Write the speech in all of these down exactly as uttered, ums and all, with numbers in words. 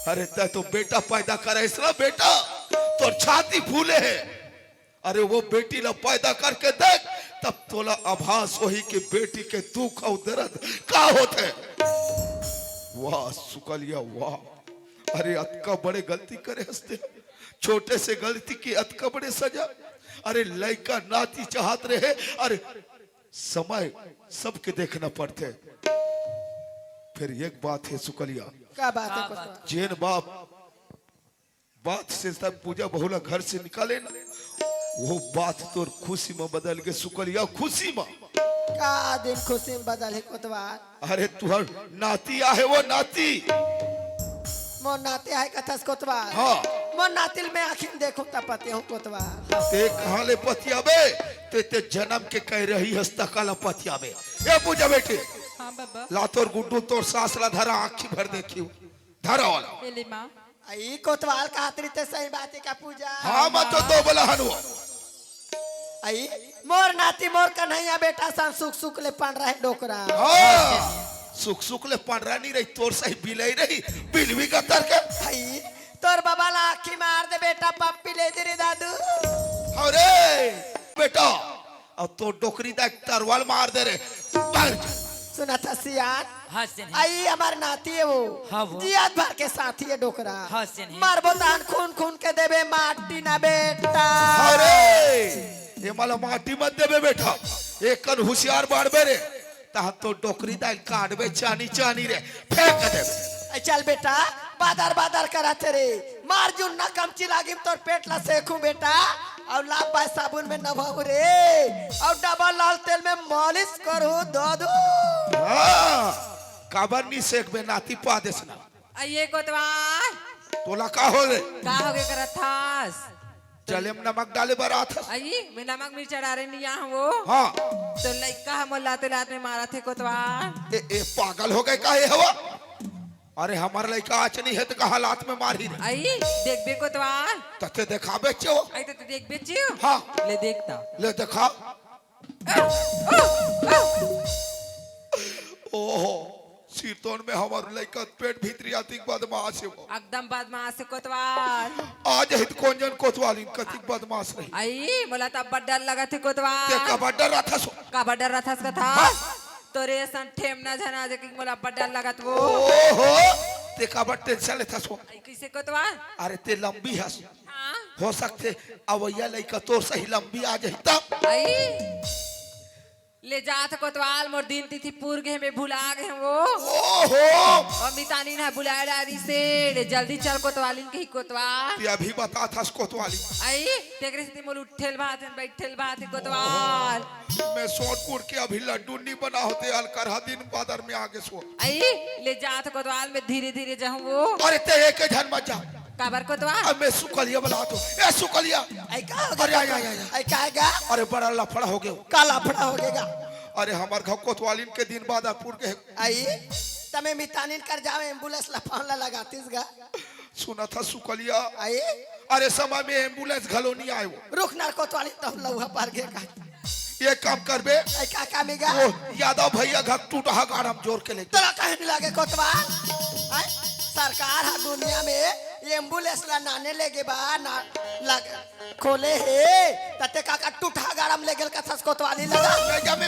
अरे, तैं तो बेटा पैदा करे हस ना बेटा, तोर छाती फूले हे। अरे, वो बेटी ला पैदा करके देख, तब तोला आभास होही कि बेटी के दुख अउ दर्द का होथे। वाह सुकलिया, वाह। अरे, अतका बड़े गलती करे हस तैं, छोटे से गलती के अतका बड़े सजा। अरे, लइका नाती चाहत रहे, अरे, समय सबके देखना पड़थे। फिर एक बात हे सुकलिया, का बात हे का कोतवाल? बात? जेन बाप बात से तब पूजा बहू ला घर से निकाले ना, वो बात तोर खुशी में बदल गे सुकलिया, खुशी में। का दिन खुशी में बदल हे कोतवाल? अरे तुहर नाती आहे वो नाती। मोर नाती आहे कथस कोतवाल? हाँ। मोर नाती ल मैं आँखी में देखहूँ त पतियाहूँ कोतवाल। तैं कहाँ ले पतियाबे? तैं, तैं जनम के कह रही हस त काला पतियाबे। ए पूजा बेटी। हाँ बाबा। ला तोर गुड्डू तोर सास ला धरा, आँखी भर देखियो। धरा वाला। ए ले माँ। अई कोतवाल कहत रहिथे सही बात हे का पूजा? हाँ, मैं तो दो बला हनुआ। अई मोर नाती मोर कन्हैया बेटा सन सुख सुख ले पंडरा हे डोकरा। हाँ, सुख सुख ले पंडरा नहीं रही, तोर सही बिलई रही, बिलवी गतर के। अई तोर बाबा ला आँखी मार दे बेटा, पप्पी ले दे रे दादू। अरे बेटा, अब तो डोकरी दा एक तरवाल मार दे रे। भाग जा। सुनत हस सियान? हाँ, सेन हे। अई हमर नाती हे वो। हाँ, वो। जियत भर के साथी हे डोकरा। हाँ, सेन हे। मरबो तहन खून खून के देबे माटी ना बेटा। अरे, एमा ला माटी मत देबे बेटा। एक कन हुसियार बाढ़बे रे। तहन तो डोकरी दा ल काटबे चानी चानी रे। फेंक देबे। ए, चल बेटा, बादर बादर करत हे रे। मार जुन्ना कमची लागिम तोर पेट ला सेकहूँ बेटा। अउ लाभ बाय साबुन में नभाहूँ रे। अउ डबल लाल तेल में मालिश करहूँ दादू। हाँ, काबर नी सेकबे नाती पा देस ना। अई ए कोतवाल। तोला का हो गे? का हो गे करत हस? चले में नमक डाले बर आथस। अई, मैं नमक मिर्चा डारे नहीं आ हूँ वो। हाँ। तो लइका हमर लाते लात में मारत हे कोतवाल। ए, ए, पागल हो गे का हे हवा? अरे, हमर लइका आज नहीं हे त कहाँ लात में मारही रे? अई, देखबे कोतवाल। तते देखाबे चो। अई, तते देखबे चो। हाँ। ले देखता। ले देखा। ओहो, सिरतोन में हमर लइका पेट भीतरी अतिक बदमाश हे वो। एकदम बदमाश हे कोतवाल। आज हित कोन जन कोतवालिन कतिक बदमाश रही। अई, मोला त अब्बड़ डर लगत हे कोतवाल। ते काबर डर रथस वो? काबर डर रथस कथा? हाँ। तोरे असन ठेमना झन आ जाय कि मोला अब्बड़ डर लगत वो। ओहो, ते काबर tension लेथस वो? अई, कइसे कोतवाल? अरे, ते लंबी हस। हाँ। हो सकथे अवइया लइका तोर सही लंबी आ जाही तब। अई। ले जात कोतवाल, मोर दिन तिथि पूर गे हे, मैं भुला गे हूँ वो। ओहो! अउ मितानिन ह बुलाए डारिस हे, जल्दी चल कोतवालिन कही कोतवाल। ते अभी बताथस कोतवाली। अई, तेकरे सेती मोला उठे ल भात हे, बइठे ल भात हे कोतवाल। मैं सोनपुर के अभी लड्डू नी बना होते, अलकरहा दिन बादर में आगे सो। अई, ले जात कोतवाल, मैं धीरे धीरे जाहूँ वो। अरे ते एक झन मत जा। काबर कोतवाल? अब मैं सुकलिया बलात हूँ। ए सुकलिया। अई का हो गे? अरे, आ, आ, आ, आ। अई का हे गा? अरे, बड़ा लफड़ा हो गे। का लफड़ा हो गे गा? अरे, हमर घर कोतवालिन के दिन बादर पूर गे। अई, त मैं मितानिन कर जावँव, ambulance ला फोन ला लगातिस गा। सुनत हस सुकलिया। अई? अरे, समय में ambulance घलो नी आय वो। रुख ना कोतवालिन, त लउहा पार गे का। एक काम करबे। अई का काम हे गा? वो यादव भइया घर टूटहा गाड़ा म जोर के ले। तोला कहे नी लागे कोतवाल? अई? सरकार ह दुनिया में ambulance ला नाने लेगे बा, ना लग-, खोले हे, त ते का का टूटहा गाड़ा म लेगेल कथस कोतवालिन लगा? नहीं जामे।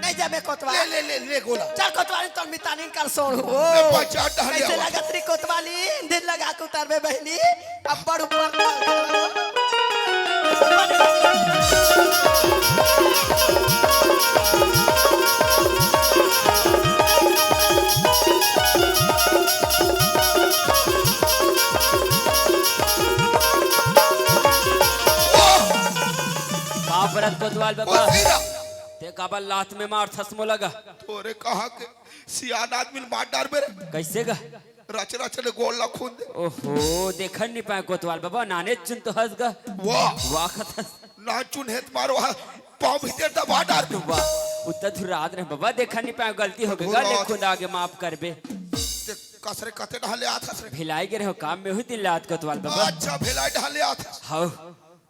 नहीं जामे कोतवाल। ले, ले, ले, ले गोला। चल कोतवालिन तोर मितानिन कर सोड़हूँ। मैं पहचान डहर कइसे आवा। लगत रही कोतवालिन? दिन लगा के उतरबे बहिनी, अब्बड़ ऊपर। बाप रत कोतवाल बाबा। ओ तेरा। ते काबर लात में मारथस मोला गा? तोरे कहाँ के सियान आदमी ल मार डारबे रे। कइसे गा? रच रच ले गोड़ ला खून दे। ओहो, देखन नी पाए कोतवाल बाबा, नाने चुन तो हस गा। वाह। वाह कथस। ना चुन हे त मारो हा, पाँव भीतर दबा डारबे। वाह, उत्ता धुरात रहे बाबा, देखन नी पाए, गलती हो गे गा, धुरात। ले खुद आगे माफ करबे। ते कसरे कते डहले आथस रे। भिलाई गे रहे हो काम में हुई दिन लात कोतवाल बाबा। अच्छा, भिलाई डहले आथस। हाँ।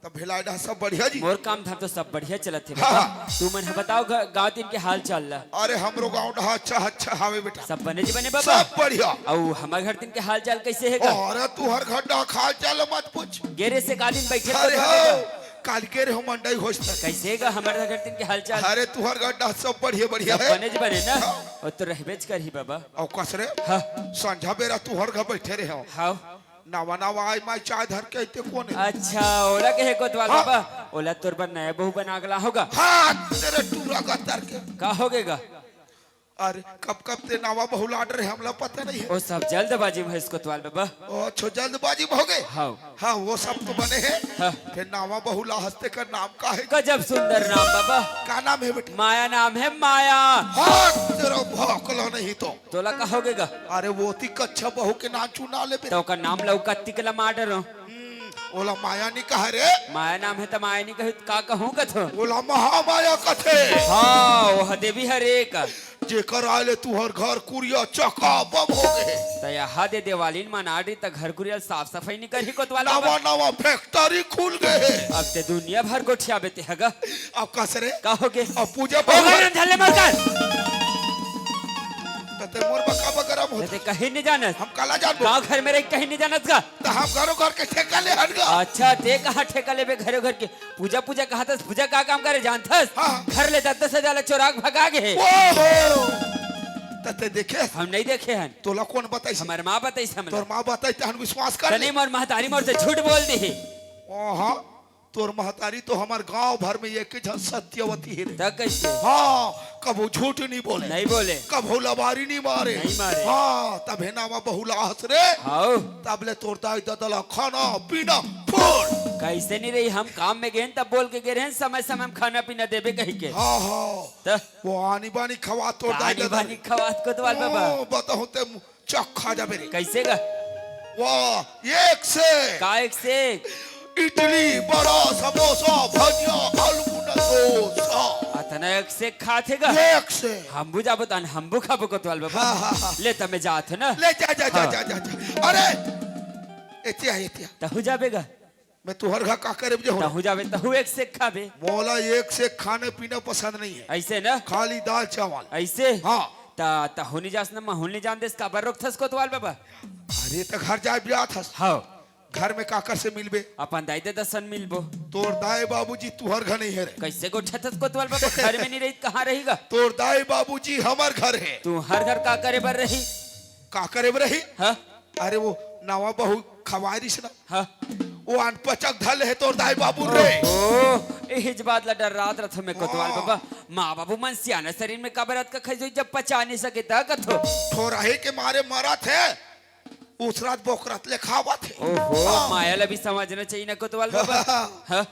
तब भेलाय डहा सब बढ़िया जी? मोर काम धाम तो सब बढ़िया चलत हे हाँ, बाबा। हाँ। तू मन ह बताव ग-, गाँव दिन के हाल चाल ला। अरे हमरो गाँव डहा अच्छा, अच्छा हावे बेटा। सब बने जी बने बाबा? सब बढ़िया। अउ हमर घर दिन के हाल चाल कइसे हे गा? अरे तुहर घर डहा हाल चाल मत पूछ। गे रेहे से का दिन बइठे अरे बाबा? हो, काल गे रेहे हो मंडई होइस त। कइसे हे गा हमर घर दिन के हाल चाल? अरे तुहर घर डहा सब बढ़िया, बढ़िया सब हे। बने जी बने ना? हाँ। अउ तो रहबेच करही बाबा। अउ कस रे? हाँ। संझा बेरा तुहर घर बइठे रेहे हो। हाँ। नवा नवा आय माय चाय धर के अइते कोन हे? अच्छा, ओला कहे कोतवाल हाँ। बाबा, ओला तोर बर नया बहू बना के लाहूँ गा। हाँ, तेरे टूरा गतर के। का होगे गा? अरे, कब कब ते नवा बहू लात रहे, हमला पता नइ हे। ओ सब जल्दबाजी में होइस कोतवाल बाबा। ओ, अच्छो जल्दबाजी में होगे? हाँ। हाँ, ओ सब तो बने हे। हाँ। फेर नवा बहू लाहस तेकर नाम का हे? गजब सुंदर नाम बाबा। का नाम हे बेटा? माया नाम हे, माया। हाँ, तेरा भोकला नहीं तो। तोला का होगे गा? अरे वो ती कच्छा बहू के नाम चुना लेबे। त ओकर नाम ल अउ कत्ती के ल मार डरो। हम्म, ओला माया नी कहा रे। माया नाम हे त माया नी कही त का कहूँ कथो? ओला महामाया कथे। हाँ, ओह देवी हरे का। जेकर आय ले तुहर घर कुरिया चकाबम होगे। त यहाँ दे देवालिन मना डी त घर कुरिया साफ सफाई नी करही कोतवाल बाबा। नवा नवा factory खुल गे हे। अब ते दुनिया भर गोठियाबे ते ह गा। अब कस रे? का होगे? अब पूजा ओ पाठ घर अंधले मत कर। त ते मोर बका बकरम होत। ते कहीं नहीं जानत। हम काला जानबो? गाँव घर में रही कहीं नहीं जानत का? त हम घरो घर के ठेका ले हन गा। अच्छा, ते कहाँ ठेका लेबे घरो घर के? पूजा, पूजा कहा थस, पूजा का काम करे जानथस? हाँ। घर ले दस दस हजार ला चोरा के भगा गे हे। ओहो! त ते देखे? हम नहीं देखे हन। तोला कौन बताइस? हमर माँ बताइस हमला। तोर माँ बताइस त हम विश्वास कर त ले। नहीं, मोर महतारी मोर से झूठ बोल दी ही। ओहो। तोर महतारी तो हमर गांव भर में एक झन सत्यवती हे रे। त कइसे? हाँ, कभू झूठ नहीं बोले। नहीं बोले। कभू लबारी नहीं मारे। नहीं मारे। हाँ, तभे नवा बहू लाहस रे। हाव। तब ले तोर दाई ददा ला खाना पीना फुल। कइसे नहीं रही, हम काम में गेन तब बोल के गे रहेन, समय समय में खाना पीना देबे कही के। हाँ, हाँ। त? वो आनी बानी खवात तोर दाई आनी ददा बानी रे। खवात कोतवाल बाबा। ओ, बताहूँ ते मु-, चख खा जाबे रे। कइसे गा? वाह, एक से एक। का एक से एक? इडली, बड़ा, समोसा, भजिया, आलू गुंडा, डोसा। अतना एक से एक खाथे गा? एक से एक। हमू जाबो तहन हमू खाबो कोतवाल बाबा। हाँ, हाँ, हाँ। ले त मैं जात हूँ ना। ले जा, जा, जा, हाँ। जा, जा, जा। अरे, एतिया, एतिया। तहू जाबे गा? मैं तुहर घर का करे जे हो? तहू जाबे, तहू एक से एक खाबे। मोला एक से एक खाना पीना पसंद नहीं हे। अइसे ना? खाली दाल चावल। अइसे? हाँ। त तहू नहीं जास ना, महू नहीं जान देस, काबर रोकथस कोतवाल बाबा? अरे त घर जाय बियात हस। हाँ। घर में काकर से मिलबे? अपन दाई ददा सन मिलबो। तोर दाई बाबूजी तुहर घर नहीं हे रे। कइसे गोठियाथस कोतवाल बाबा? घर में नहीं रही त कहाँ रही गा? तोर दाई बाबूजी हमर घर हे। तुहर घर का करे बर रही? का करे बर रही? हाँ? अरे वो नवा बहू खवाय रिस ना। हाँ। वो अनपचक धर ले हे तोर दाई बाबू रे। ओहो, इहिच बात ला डर्रात रथों मैं कोतवाल हाँ। बाबा। माँ बाबू मन सियाना शरीर में काबर अतका खइस होही जब पचा नहीं सके त कथो। ठोरही के मारे मरत हे। उसरत बोकरत ले खावत हे। ओहो, हाँ। माया ला भी समझना चाहिए ना कोतवाल बाबा। हाँ। हाँ।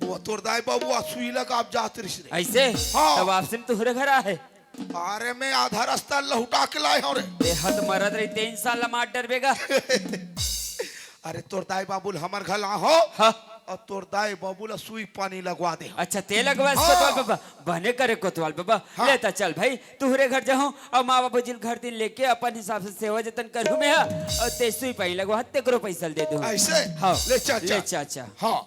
वो तोर दाई बाबू आ सुई लगाब जात रिस रे। अइसे? हाँ। तब आपसे तुहरे घर आहे। अरे, मैं आधा रस्ता लहुटा के लाय हँव रे। देहत मरत रही, तेन साल ला मार डरबे गा। अरे, तोर दाई बाबू ल हमर घर लाय हँव। हाँ। अउ तोर दाई बाबू ल सुई पानी लगवा दे हँव। अच्छा, ते लगवा हाँ। कोतवाल बाबा, बने करे कोतवाल बाबा। हाँ। ले त चल भाई, तुहरे घर जाहूँ अउ माँ बाबूजी ल घर दिन लेके अपन हिसाब से सेवा जतन करहूँ मैं हा। अउ ते सुई पानी लगवा, तेकरो पैसा ल दे दूँ। अइसे? हाँ। ले चल, ले चल। चल, चल। हाँ।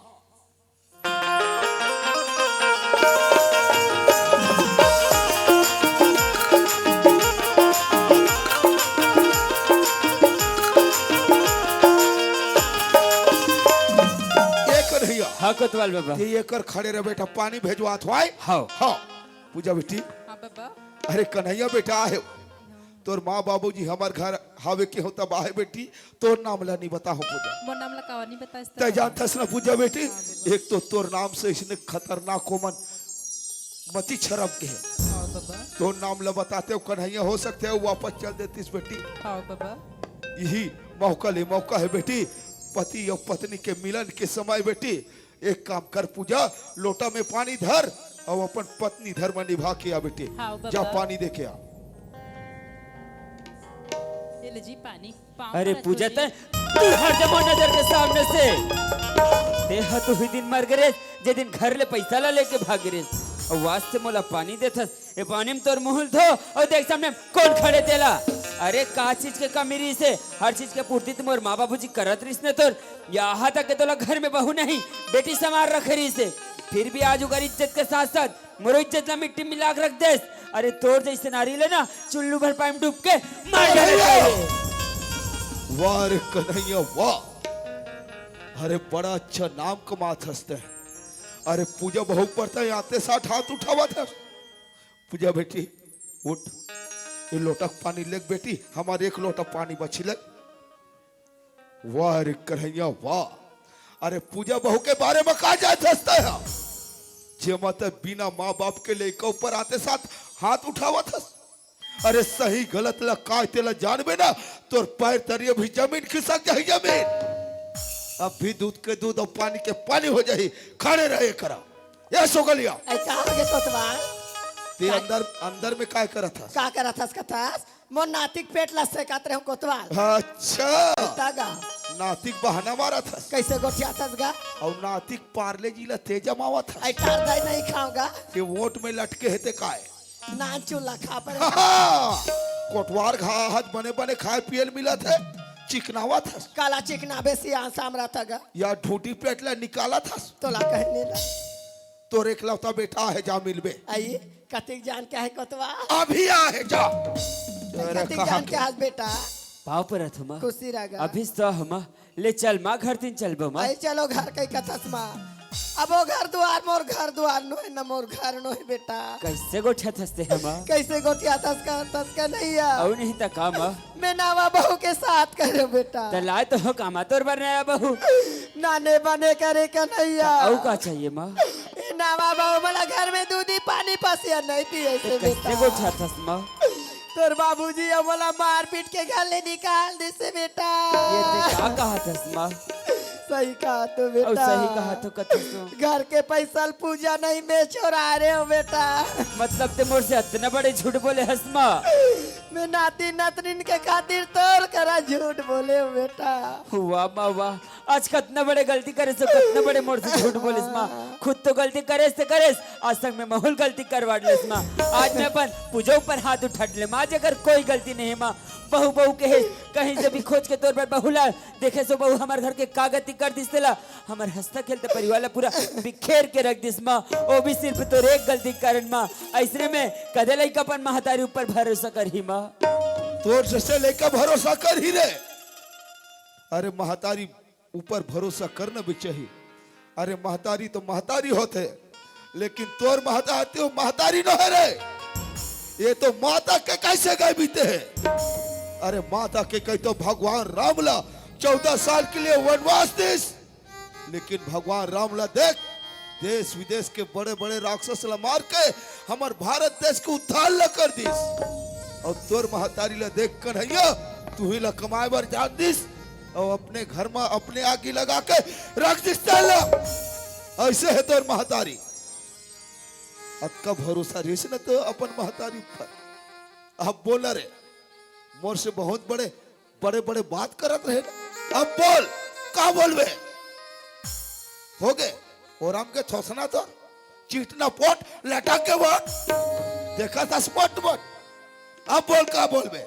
ए कन्हैया। हाँ, कोतवाल बाबा। ते एकर खड़े रह बेटा, पानी भेजवात हँव। हाँ। हाँ, पूजा बेटी। हाँ, बाबा। अरे कन्हैया बेटा, आहे। तोर माँ बाबूजी हमर घर हवे के हो तब आहे बेटी, तोर नाम ला नहीं बताहूँ पूजा। मोर नाम ला कावा नहीं बताइस त? तैं जानथस ना पूजा बेटी, हाँ, बाबा। एक तो तोर नाम से इसने खतरनाक ओमन मती छरप के हे। हाँ, बाबा। तोर नाम ला बताते हो कन्हैया हो सकते हो वापस चल देतिस बेटी। हाँ, बाबा। यही मौका ले मौका हे बेटी, पति अउ पत्नी के मिलन के समय बेटी, एक काम कर पूजा, लोटा में पानी धर अउ अपन पत्नी धर्म निभा के आ बेटी। हाँ, बाबा। जा पानी दे के आ। ये ले जी पानी, पाँव अरे पकड़ पूजा, जी। तैं तू हट जा मोर नजर के सामने से। ते हा तो उही दिन मर गे रेस, जे दिन घर ले पैसा ला लेके भागे रेस। अउ वास्ते मोला पानी देथस। ए पानी में तोर मुंह ल धो अउ देख सामने कोन खड़े तेला। अरे का चीज के कमी रहिस हे? हर चीज के पूर्ति तो मोर माँ बाबूजी करत रहिस ने तोर। यहाँ तक के तोला घर में बहू नहीं, बेटी समार रखे रहिस हे। फिर भी आज ओकर इज्जत के साथ साथ मोरो इज्जत ला मिट्टी में मिला के रख देस। अरे तोर जैसे नारी ले ना चुल्लू भर पानी में डूब के मर जाना चाहिए। वाह रे कन्हैया वाह। अरे बड़ा अच्छा नाम कमात हस ते। अरे पूजा बहू पर ते आते साथ हाथ उठावत हस। पूजा बेटी उठ, ये लोटा पानी लेके बेटी, हमारे एक लोटा पानी बची ले। वाह रे कन्हैया वाह। अरे पूजा बहू के बारे में का जात हस ते हा? जेमा ते बिना माँ बाप के लइका ऊपर आते साथ हाथ उठावत हस। अरे सही गलत ला काय तेला जानबे ना, तोर पैर तरिया भी जमीन खिसक जाही जमीन। अभी दूध के दूध अउ पानी के पानी हो जाही। खड़े रहे करा। ए सोगलिया, ऐसा हो गया कोतवाल। ते अंदर अंदर में काय करत हस? का करत हस कथस? मोर नातिक पेट ला सेकत रहे कोतवाल। अच्छा, तगा नातिक बहाना मारत हस। कैसे गोठियाथस गा? अउ नातिक पार्ले जी ला ते जमावत हस। ऐ टार दाई नहीं खाऊंगा। के वोट में लटके हे ते काय? नान चूल्हा खा पर कोटवार घा हत बने बने खाए पिए ल मिलत हे, चिकनावत हस। काला चिकना बेसी आसाम रहता गा। या ढूंढी पेट ला निकालत हस। तोला कहे नहीं ला। तोर एकलौता बेटा हे, जा मिलबे। आई कतिक जान के है कोतवाल? अभी आ हे जा। अरे कतिक कहाँ जान के? के हस बेटा? पाँव परत हूँ माँ। खुशी रह गा। अभी तो हम ले चल माँ, घर तीन चलबो माँ। आई चलो घर कई कथस माँ। अब वो घर दुआर मोर घर दुआर नोहे न मोर घर नोहे बेटा। कैसे गोठियाथस ते हा माँ? कैसे गोठियाथस का तस का नहीं आ। अउ नहीं त का माँ? मैं नावा बहू के साथ करे बेटा। त लाए तो हो का माँ तोर बर नया बहू। नाने बने करे का नहीं आ। अउ का चाहिए माँ? ए नावा बहू मला घर में दूधी पानी पसिया नहीं पिए से कैसे बेटा। गोठियाथस माँ? तोर बाबूजी अब मला मार पीट के घर ले निकाल दे से बेटा। ये ते का कहाथस माँ? सही कहा तो अउ बेटा। सही कहा तो कथस तू। घर के पैसा ल पूजा नहीं मैं चोरा रहे हो बेटा। मतलब ते मोर से अतना बड़े झूठ बोले हस माँ? मैं नाती नतनिन के खातिर तोर करा झूठ बोले हो बेटा। वाह माँ वाह, आज कतना बड़े गलती करेस, कतना बड़े मोर से झूठ बोलेस माँ। खुद तो गलती करेस ते करेस, आज तक में महूँ ल गलती करवा डलेस माँ। आज मैं अपन पूजा ऊपर हाथ उठा डले माँ, जेकर कोई गलती नहीं माँ। बहू बहू कहे कहीं से भी खोज के तोर बर बहू ला देखे सो बहू हमर घर के का गति कर दिस तेला। हमर हंसता खेलता परिवार ला पूरा बिखेर के रख दिस माँ। ओ भी सिर्फ तोर एक गलती के कारण माँ। ऐसने में कदे लइका अपन महतारी ऊपर भरोसा करही माँ? तोर जैसे लइका भरोसा करही रे। अरे महतारी ऊपर भरोसा करना भी चाहिए। अरे महतारी तो महतारी होथे, लेकिन तोर महतारी तो महतारी नोहे रे। ये तो माता के कैसे गए बीते है। अरे माता के कही तो भगवान राम ला चौदह साल के लिए वनवास दिस, लेकिन भगवान राम ला देख, देश विदेश के बड़े बड़े राक्षस ला मार के हमर भारत देश के उद्धार ला कर दिस। अउ तोर महतारी ला देख कन्हैया, तुही ला कमाए बर जान दिस अउ अपने घर में अपने आगी लगा के रख दिस तेला। ऐसे है तोर महतारी। अतका भरोसा रहिस न तो अपन महतारी ऊपर। अब बोल रे, मोर से बहुत बड़े बड़े बड़े बात करत रहे ना। अब बोल, का बोलबे? हो गे, ओराम के थोसना तो चिटना पोट लटक के वोट। देखा था स्पॉट वोट। अब बोल, का बोलबे?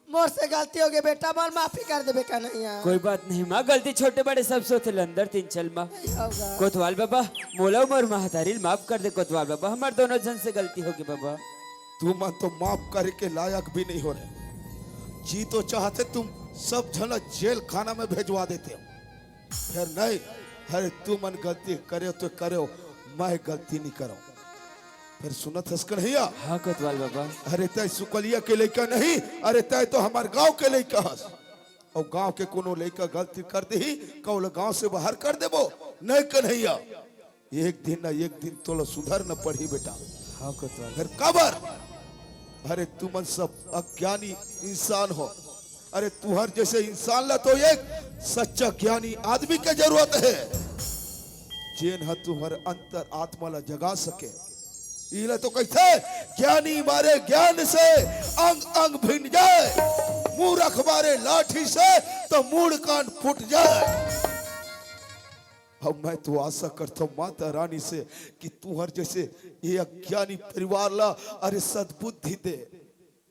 मोर से गलती हो गई बेटा, मोर माफी कर देबे कन्हैया। कोई बात नहीं माँ, गलती छोटे बड़े सब से होथे। अंदर तीन चल माँ। नहीं होगा। कोतवाल बाबा, मोला अउ मोर महतारी ल माफ कर दे कोतवाल बाबा, हमर दोनों झन से गलती हो गई बाबा। तुमन तो माफ करे के लायक भी नहीं हो रहे। जी तो चाहते तुम सब झन जेल खाना में भेजवा देते हो। फिर नहीं, अरे तुमन गलती करे तो करो, मैं गलती नहीं करो। फिर सुनत हस कन्हैया, हाँ कोतवाल बाबा। अरे तय सुकलिया के लइका नहीं, अरे तय तो हमार गांव के लइका हस। अउ गांव के कोनो लइका गलती कर देही, कौला गांव से बाहर कर देबो? नहीं कन्हैया, एक दिन ना एक दिन तोला सुधरना पड़ही बेटा। हाँ कोतवाल। फिर काबर? अरे तुमन सब अज्ञानी इंसान हो। अरे तुहर जैसे इंसान ला तो एक सच्चा ज्ञानी आदमी के जरूरत है, जेन ह तुहर अंतर आत्मा ला जगा सके। इला तो कहते, ज्ञानी मारे ज्ञान से अंग अंग भिन जाए, मूर्ख मारे लाठी से तो मूड़ कान फूट जाए। अब मैं तो आशा करता हूँ माता रानी से कि तुहर जैसे ये अज्ञानी परिवार ला अरे सद्बुद्धि दे,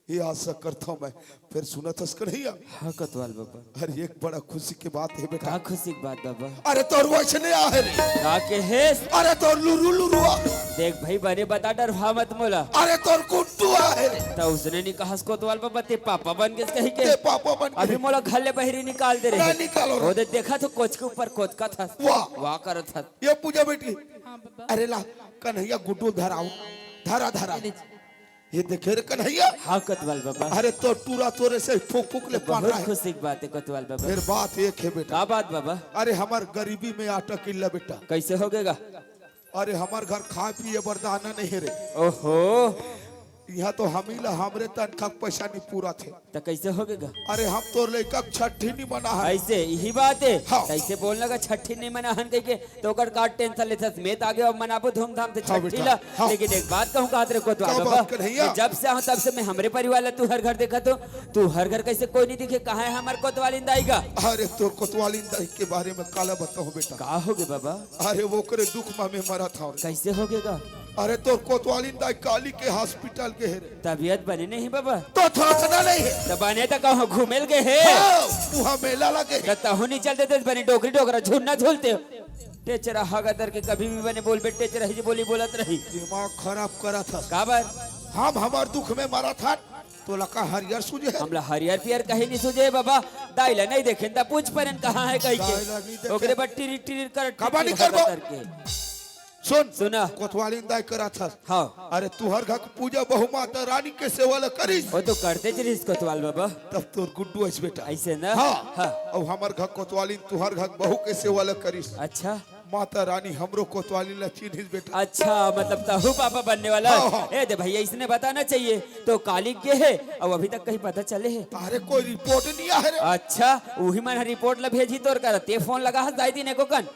ये आशा करता हूँ मैं। फिर सुनत हस कन्हैया? हाँ कोतवाल बाबा। अरे एक बड़ा खुशी के बात है बेटा। का खुशी के बात बाबा? अरे तोर वैसे नहीं आ है रे। का के हेस? अरे तोर लुरु लुरुआ। देख भाई बने बता, डर भा मत मोला। अरे तोर गुड्डू आ है रे। त उसने नहीं कहस कोतवाल बाबा ते पापा बन गेस कही के। ते पापा बन अभी गेस। मोला घर ले बहिरी निकाल दे रे। ना निकालो रे। वो दे देखा तो कोच के ऊपर कोच का था। वाह। वाह करत था। ये पूजा बेटी। हाँ बाबा। अरे ला कन्हैया गुड्डू धराओ। धरा धरा। ये ले। ये देखे रे कन्हैया। हाँ कोतवाल बाबा। अरे तो टूरा तोरे से फूक फूक ले पार बहुत है। खुशी की बात है कोतवाल बाबा। फिर बात एक है बेटा। का बात बाबा? अरे हमार गरीबी में आटा किल्ला बेटा। कैसे हो गएगा? अरे हमार घर खाए पिए बर दाना नहीं है रे। ओहो। यहाँ तो हम ही ला हमरे तनखा के पैसा नहीं पूरा थे। त कैसे हो गएगा? अरे हम तोर लइका के छठी नहीं मना है। ऐसे यही बात है। हाँ। कैसे बोलना का छठी नहीं मना हन कह के? तो ओकर का टेंशन लेथस? मैं त आगे अब मनाबो धूमधाम से हाँ छठी बेटा, ला। हाँ। लेकिन एक बात कहूँ का तेरे कोतवाल का बाबा, बात कन्हैया? मैं जब से आऊँ तब से मैं हमरे परिवार ला तू हर घर देखत हो, तू हर घर कैसे कोई नहीं दिखे, कहाँ है हमार कोतवालिन दाई का? अरे तोर कोतवालिन दाई के बारे में काला बताऊँ बेटा। का हो गए बाबा? अरे वो करे दुख में मैं मरा था। कैसे हो गएगा? अरे तोर कोतवालिन दाई काली के हॉस्पिटल के है रे। तबीयत बने नहीं बाबा? तो थाकना नहीं है। त बने त कहूँ घूमेल गए है। हाँ, वहाँ मेला लगे है। त तहु नहीं चल देते बने डोकरी डोकरा झुन्ना झूलते हो। टेचरा हगदर के कभी भी बने बोल बे टेचरा ही बोली बोलत रही। दिमाग खराब करा था। का बार? हम हमार दुख में मरा था, तो लका हरियर सूझे है। हमला हरियर पियर कहीं नहीं सूझे बाबा। दाई ला नहीं देखेन त पूछ परन कहाँ है कहीं दाई ला नहीं के। देखेन। ओकरे बा टिरी टिरी कर कबा नहीं टिरी करबो। हगदर के। सुन, सुना। कोतवालिन दाई करा था। हाँ। अरे तुहर घर के पूजा बहु माता रानी के सेवा ला करिस। वो तो करते ज रहिस कोतवाल बाबा। तब तोर गुड्डू अइस बेटा। ऐसे ना? हाँ। हाँ। अब हमर घर कोतवालिन तुहर घर बहू के सेवा ला करिस। अच्छा। माता रानी हमरो कोतवालिन ला चिन्हिस बेटा। अच्छा, मतलब तहु पापा बनने वाला? हाँ, हाँ। ए दे भैया, इसने बताना चाहिए। तो काली के है, अब अभी तक कहीं पता चले है? अरे कोई रिपोर्ट नहीं आए रे। अच्छा, वही मन रिपोर्ट ला भेजी तोर कर, ते फोन लगा हस दाई दिन एको कन।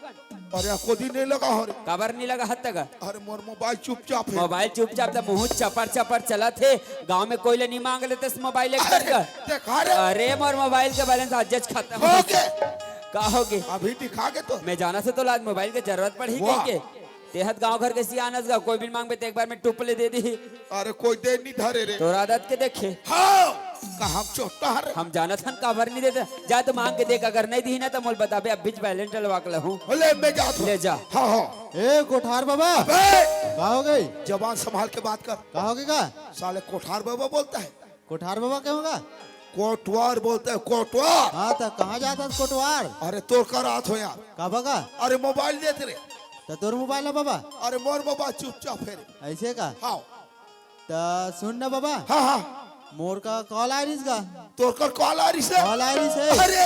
अरे, एको दिन नहीं लगा हो रे। काबर नहीं लगा हत तक? अरे, मोर मोबाइल चुपचाप है। मोबाइल चुपचाप त मुँह चपर चपर चलत हे। गाँव में कोई ले नहीं मांग लेते इस मोबाइल एक अरे, का। देखा रे। अरे, मोर मोबाइल के बैलेंस आज जज खत्म हो हो गए। का हो गए? अभी दिखा के तो। मैं जाना से तो आज मोबाइल के जरूरत पड़ी वाह। कहीं के। तेहत गाँव घर के सियानस गा, कोई भी मांग बे ते एक बार में टुप ले दे दी। अरे, कोई दे नहीं धरे रे। तोर आदत के देखे। हाँ, का हम चोट्टा हरे? हम जानत हन काबर नहीं देते। जा तो मांग के देख, अगर नहीं दी ना तो मोल बताबे, अब बीच बैलेंस डलवा के लहूं। ले, मैं जात हूँ। ले जा। हाँ, हाँ। ए, कोठार बाबा। अबे! का हो गई? जबान संभाल के बात कर। का हो गई का? साले कोठार बाबा बोलता है। कोठार बाबा क्या होगा? कोटवार बोलता है, कोटवार। हाँ, तो कहाँ जाता है कोटवार? अरे, तोर का रात हो यार। का बगा? अरे, मोबाइल देते रे। तो तोर मोबाइल है बाबा? अरे, मोर मोबाइल चुपचाप है रे। ऐसे का? हाँ। त सुन ना बाबा। हाँ, हाँ। मोर का कॉल आ रहीस गा। तोर कर कॉल आ रहीस हे? कॉल आ रहीस हे। अरे,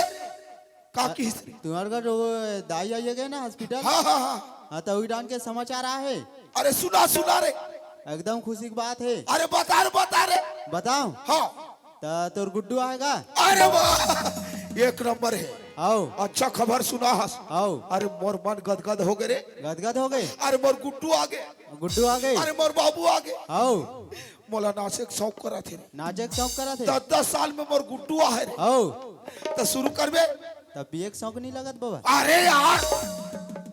का किहिस रे? तुम्हार घर वो दाई आई गए ना हॉस्पिटल? हाँ, हाँ, हाँ। हाँ, तो वही डान के समाचार आ है। अरे, सुना, सुना रे। एकदम खुशी की बात है। अरे, बता रे, बता रे। बताऊं? हाँ। त तोर गुड्डू आएगा? अरे वाह, एक नंबर है। आओ। अच्छा खबर सुना हस। आओ। अरे, मोर मन गदगद हो गए रे। गदगद हो गए? अरे, मोर गुड्डू आ गए। गुड्डू आ गए? अरे, मोर बाबू आ गए। आओ। मोला नाचे के शौक करा थे रे। नाचे के शौक करा थे? दस, दस साल में मोर गुड्डू आ है रे। आओ। तो शुरू करबे? तब भी एक शौक नहीं लगत बाबा। अरे यार,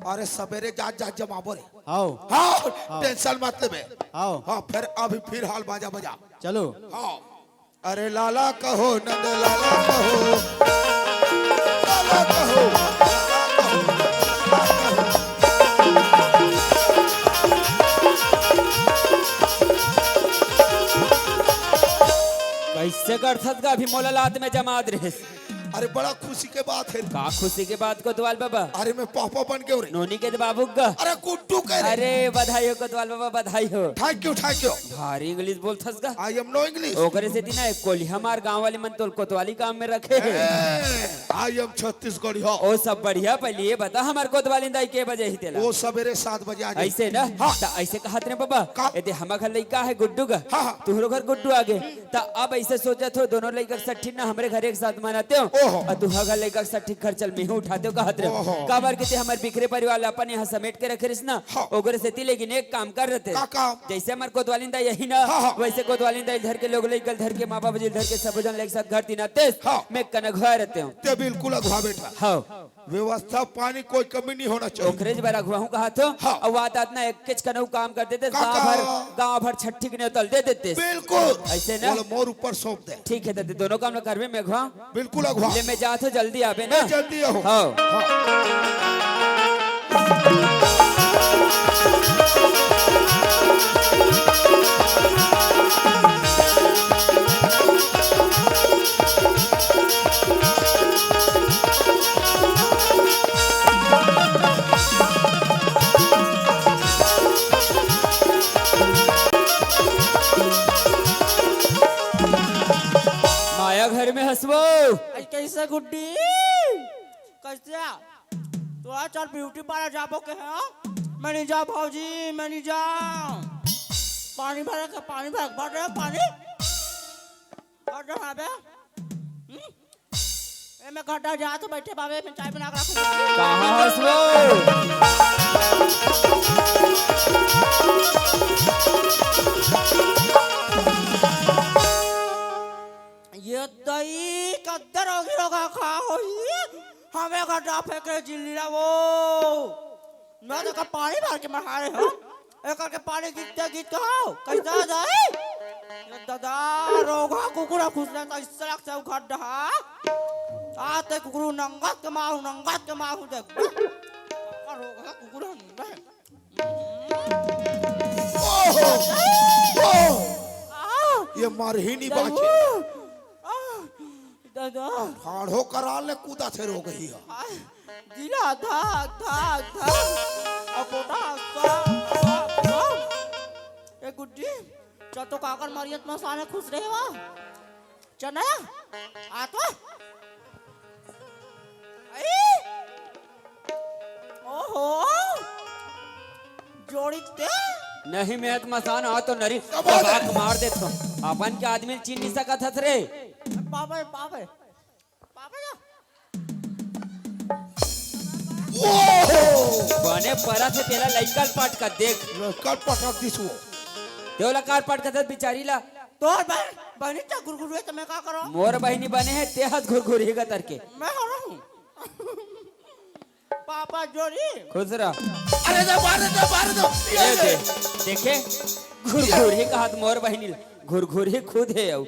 अरे, सवेरे जात जात जमाबो रे। आओ। हाँ, आओ। टेंशन मत लेबे। आओ। हाँ, फिर अभी फिर हाल बाजा बजा। चलो। हाँ। अरे लाला कहो, नंद लाला कहो, लाला कहो, लाला कहो, लाला कहो। कैसे करथस गा अभी मोला लात में जमात रहे? अरे बड़ा खुशी के बात है। का खुशी के बात कोतवाल बाबा? अरे मैं पापा बन गयो रे। नोनी के बाबू गा। अरे गुड्डू कह रे। अरे बधाई हो कोतवाल बाबा, बधाई हो। Thank you, thank you। भारी इंग्लिश बोलथस गा। I am no English। ओकरे से दिना एक कोली हमार गांव वाले मन तोल कोतवाली काम में रखे हैं। ए, I am छत्तीसगढ़ी हो। ओ सब बढ़िया, पहले ये बता हमार कोतवाली दाई के बजे ही तेला? वो सवेरे सात बजे आ जाए। ऐसे ना? हाँ। त ऐसे कहत रे बाबा। का? ए दे हमार घर लइका है गुड्डू गा। हाँ, हाँ। तुहरो घर गुड्डू आ गए। त अब ऐसे सोचत हो, दोनों लइका के सट्ठी ना हमरे घर एक साथ मनाते हो, ओहो। और तुहा घर लइका के सट्ठी खर्चल में ही उठाते हो कहत रहे हो। ओहो। काबर के ते हमर बिखरे परिवार ला अपन यहाँ समेट के रखे रहिस ना, हाँ। ओकरे सेती। लेकिन एक काम कर रहे थे। का काम? जैसे हमर कोतवालिन दाई यही ना, हाँ, हाँ। वैसे कोतवालिन दाई धर के लोग लइका धर के माँ बाबू जी धर के सब जन एक साथ घर तीन आते, हाँ। मैं कन अगवा रहते हूँ। ते बिल्कुल अगवा बेटा। हाँ। व्यवस्था पानी कोई कमी नहीं होना चाहिए। ओकरे ज बर अगुवाहूँ कहा तो। हाँ। अउ आदत ना एक केच कनऊ काम कर देते, का, गाँव का? भर, गाँव भर छट्ठी के नेवतल दे देते। बिल्कुल। ऐसे ना? बोलो, मोर ऊपर सौंप दे। ठीक है, दे दे, दोनों काम ना करबे में अगुवा। बिल्कुल अगुवा। ले, मैं जात हूँ, जल्दी आबे ना। मैं जल्दी आऊँ। हाँ। हाँ। माया घर में हंसबो। अरे कैसे गुड्डी? कैसे? तो आज चल ब्यूटी पार्लर जाबो के है? मैं नहीं जाओ भौजी, मैं नहीं जाओ। पानी भर के, पानी भर, भर रहे हो पानी? भर रहे हो बे? हम्म? ए, मैं घर जा तो बैठे बाबे, मैं चाय बना के रखूँ। कहाँ हंसबो? ये दई कद्दर होगी होगा खा होई। हमें गड्ढा फेंक रहे जिल्ली ला वो। मैं तो का पानी भर के मढ़ा रहे हो। एक करके पानी गिरते गिरते हो। कैसा जाए? ये दादा रोगा कुकुरा खुसरा तो इस सड़क से उखड़ रहा। आते कुकुरू नंगत के मारू, नंगत के मारू देख। रोगा कुकुरा नंगत। ओहो! ओहो! ये मरही नहीं बाँचे। दादा। ठाढ़ो करा ले, कूदा से रो गई है। दिला धक, धक, धक। अब बोटा, सा, सा, सा। ए गुड्डी, चल तो काकर मरियत मसाने खुश रहे वा। चना, आ तो। अई! ओहो! जोड़ी ते? नहीं, मैं तो मसान आ तो नरी दबा दे। दबाक मार देत हूँ। अपन के आदमी चीन नहीं सकत हस रे। Papa, papa. पापा जा। ओहो! बने परा से तेला लइका ल पटका देख। लइका ल पटक दिस वो। तेला कार पटका दे बिचारी ला। तोर बहन, बहनी चा घुरघुरुए त मैं का करो? मोर बहिनी बने है, ते हस घुरघुरी का तरके। मैं हो रहूं। पापा जोड़ी। खुश रह। अरे दे, बाहर दे, बाहर दे। ये ये दे, दे। देखे? घुरघुरी का हाथ मोर बहिनी ला। घुरघुरी खुद है अउ।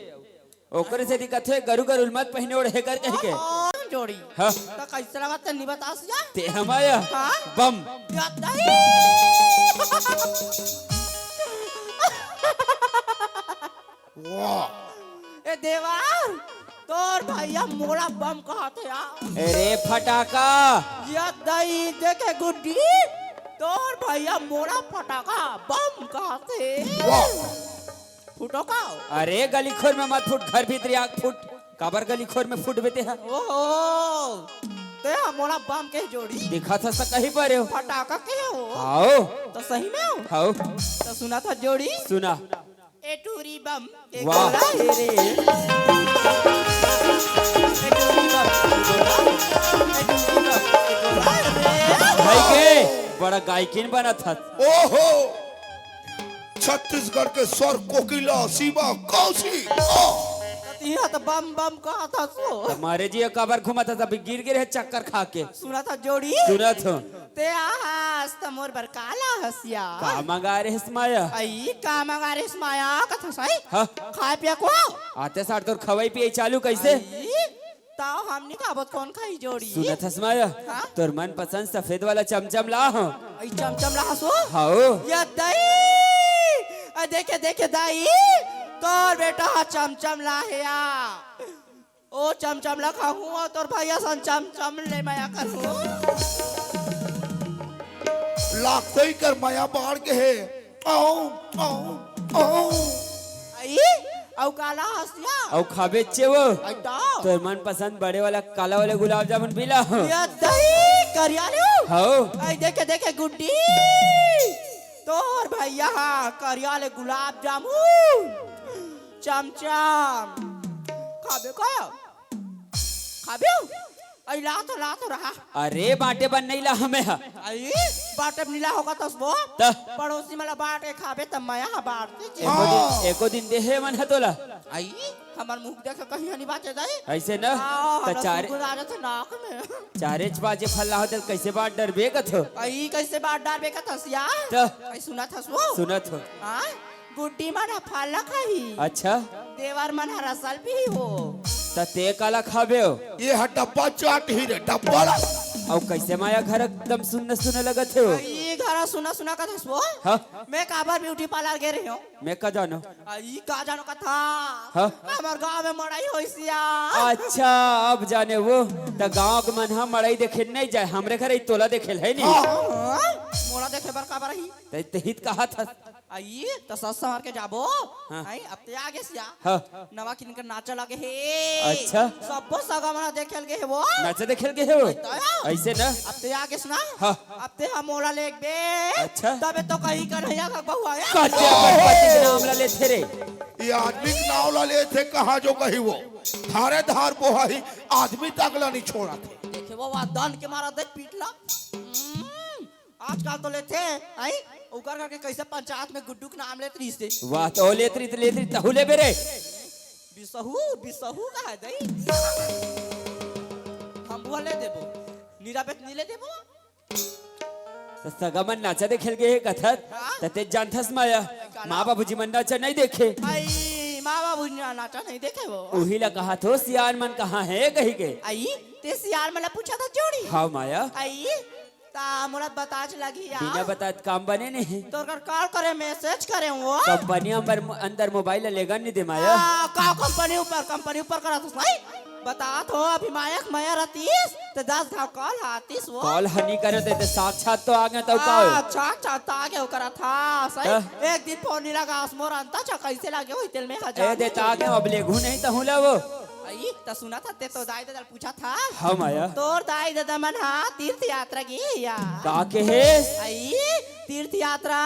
ओकरे सेती कथे, "गरू गरू ल मत पहिने ओढ़े कर," कहि के। हाँ, जोड़ी। हाँ। त कैसे लगा तनी बता सिया? ते हमाया। हाँ? बम। या दई। वाह। ए देवर, तोर भैया मोला बम कहत हे यार। अरे फटाका। या दई देखे गुड्डी, तोर भैया मोला फटाका बम कहत हे। वाह। फूटो का? अरे गली खोर में मत फूट, घर भीतरी आग फूट। काबर गली खोर में फूट बेते है? ओहो, ते हा मोला बम के जोड़ी। दिखा था सा कहीं पर हो। फटाका के हो? आओ। तो सही में हो? आओ। तो सुना था जोड़ी? सुना। ए टूरी बम के वाह। गोला रे रे। ए टूरी बम के गोला, ए टूरी बम के गोला रे। भाई के बड़ा गायकिन बनत हस। ओहो। छत्तीसगढ़ के स्वर कोकिला सीमा कौशिक। आ। तिहा त बम बम कहत हस वो। त मारे जी काबर घुमत हस, अभी गिर गिर है चक्कर खा के। सुनत हस जोड़ी? सुनत हूँ। ते आहस त मोर बर का लाहस या? का मंगा रहे हस माया? अई, का मंगा रहे हस माया? कथस अई? हाँ। खाए पिए को? आते सार तोर खवाई पिए चालू कैसे? अई, ताव हमनी का बत कौन खाई जोड़ी? सुनत हस माया? हाँ? तोर मनपसंद सफेद वाला चमचम ला हो। अई चमचम लाहस वो? हाओ। या दाई! आ देखे, देखे दाई, तोर बेटा हा चमचम ला हे या। ओ चमचम ला खाहूँ अउ तोर भैया सन चमचम ले मया करहूँ। लागते ही कर मया बाढ़ के हे। औ, औ, औ। अई, अउ काला हसिया? अउ खाबे चे वो। अई तो। तोर मनपसंद बड़े वाला काला वाला गुलाब जामुन पीला हो। या दही करिया ले। हाओ। अई देखे, देखे गुड्डी। तोर भैया हा करिया ले गुलाब जामुन। चमचम। खाबे का? खाबे? अई ला तो, ला तो रहा। अरे बांटे बर नइ ला हमें ह। अई बांटे बर नइ ला होगा तस वो। त? पड़ोसी मन ला बांट के खाबे त मया ह बांटथे जी। एको दिन, एको दिन देहे मन ह तोला। अई हमर मुंह देख के कहीं नइ बांचे दाई। अइसे न? हाँ, त हमर चारे सुगुन आ जाथे नाक में। चारेच पांचे फल्ला होथे त कइसे बांट डरबे कथो? अई कइसे बांट डरबे कथस या? त? अई सुनत हस वो? सुनत हो। हाँ? गुड्डी मन ह फल खाही। अच्छा। देवर मन ह रसल पीही वो। त ते काला खाबे हो? ये ह डब्बा चाट ही रे, डब्बा ला। अउ कइसे माया घर एकदम सुन्न सुन्न लगत हे वो? अई घर सुना सुना कथस वो। हाँ? मैं काबर ब्यूटी पार्लर गे रहे हूँ। मैं का जानो? अई का जानो कथा। हाँ? हमर गांव में मड़ई होइस या। अच्छा, अब जाने वो। त गांव के मन ह मड़ई देखे नइ जाय, हमरे घर ही तोला देखे ल हे नी। हाँ, मोला देखे बर काबर ही? त, तही त कहा था। अई, त सस संवार के जाबो। हाँ। अई, अब ते आ गेस या। हाँ। नवा किन के नाचा लगे हे। अच्छा। सब्बो सगा मन देखे ल गे हे वो। नाचा देखे ल गे हे वो। अई, त या। अइसे न? अब ते आ गेस ना। हाँ। अब ते ह मोला लेगबे। अच्छा। तबे तो कहीं कन्हैया का बहू आया। कते अपन पति के नाम ला लेथे रे। ये आदमी के नाम ला लेथे, कहाँ जो कही वो। धारे धार बोहा ही, आदमी तक ला नइ छोड़त हे। देखे वो, वा दन के मारा देख पीट ला। हम्म। आजकल तो लेथे, आई? ओकर करके कइसे पंचायत में गुड्डू के नाम लेत रहिस हे। वाह, त ओ लेत रहिस, लेत रहिस, तहू लेबे रे। बिसहू, बिसहू का हे दई? हम बुआ ले देबो। नीरा बेत नी ले देबो। त सगा मन नाचा देखे ल गे हे कथस, हाँ? त ते जानथस माया, काला? माँ बाबूजी मन नाचा नइ देखे। आई, माँ बाबूजी ना-, नाचा नइ देखे वो। उही ला कहा थो, सियान मन कहाँ हे कही के। आई, ते सियान मन ला पूछा था जोड़ी। हाँ माया। आई, त मोला बताच लगही या। बिना बताए त काम बने नइ हे। तोर कर कॉल करे, मैसेज करे वो। कंपनी अंदर, अंदर मोबाइल ला लेगन नइ दे माया। आ, का कंपनी ऊपर, कंपनी ऊपर करा तो सही। बता तो अभी माया के माया रतिस, त दस घाव कॉल आतिस वो। कॉल ह नइ करे त, त साक्षात तो आ गे त का हो? आ, साक्षात आ गे ओकरा था, सही। हाँ। एक दिन फोन नइ लगास मोर अंता छ, कइसे लगे होही तेल में हजार ए दे त आ गे, अब लेगहूँ नइ तहूँ ला वो। अई, त सुना था, ते तो दाई ददा पूछा था। हाँ माया। तोर दाई ददा मन हा तीर्थ यात्रा गे या। का के हे? अई, तीर्थ यात्रा।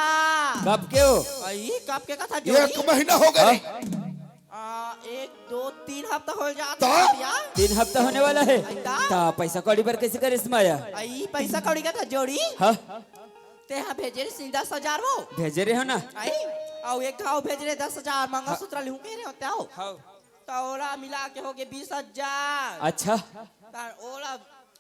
कब के हो? अई, कब के कथा जोड़ी? एक महीना हो गे रे। हाँ? आ, एक, दो, तीन हफ्ता हो जात ता? हे भैया। तीन हफ्ता होने वाला हे। अई ता? ता पैसा कौड़ी बर कइसे करेस माया? अई, पैसा कौड़ी कथा जोड़ी? हाँ? ते हा भेजे रहिस दस हजार वो। भेजे रहे हो ना? अई, अउ एक घाव भेजे रहे दस हजार, मंगलसूत्र लिहूँ कहे रहे होते हो। हाँ। त ओला मिला के हो गे बीस हजार। अच्छा। त ओला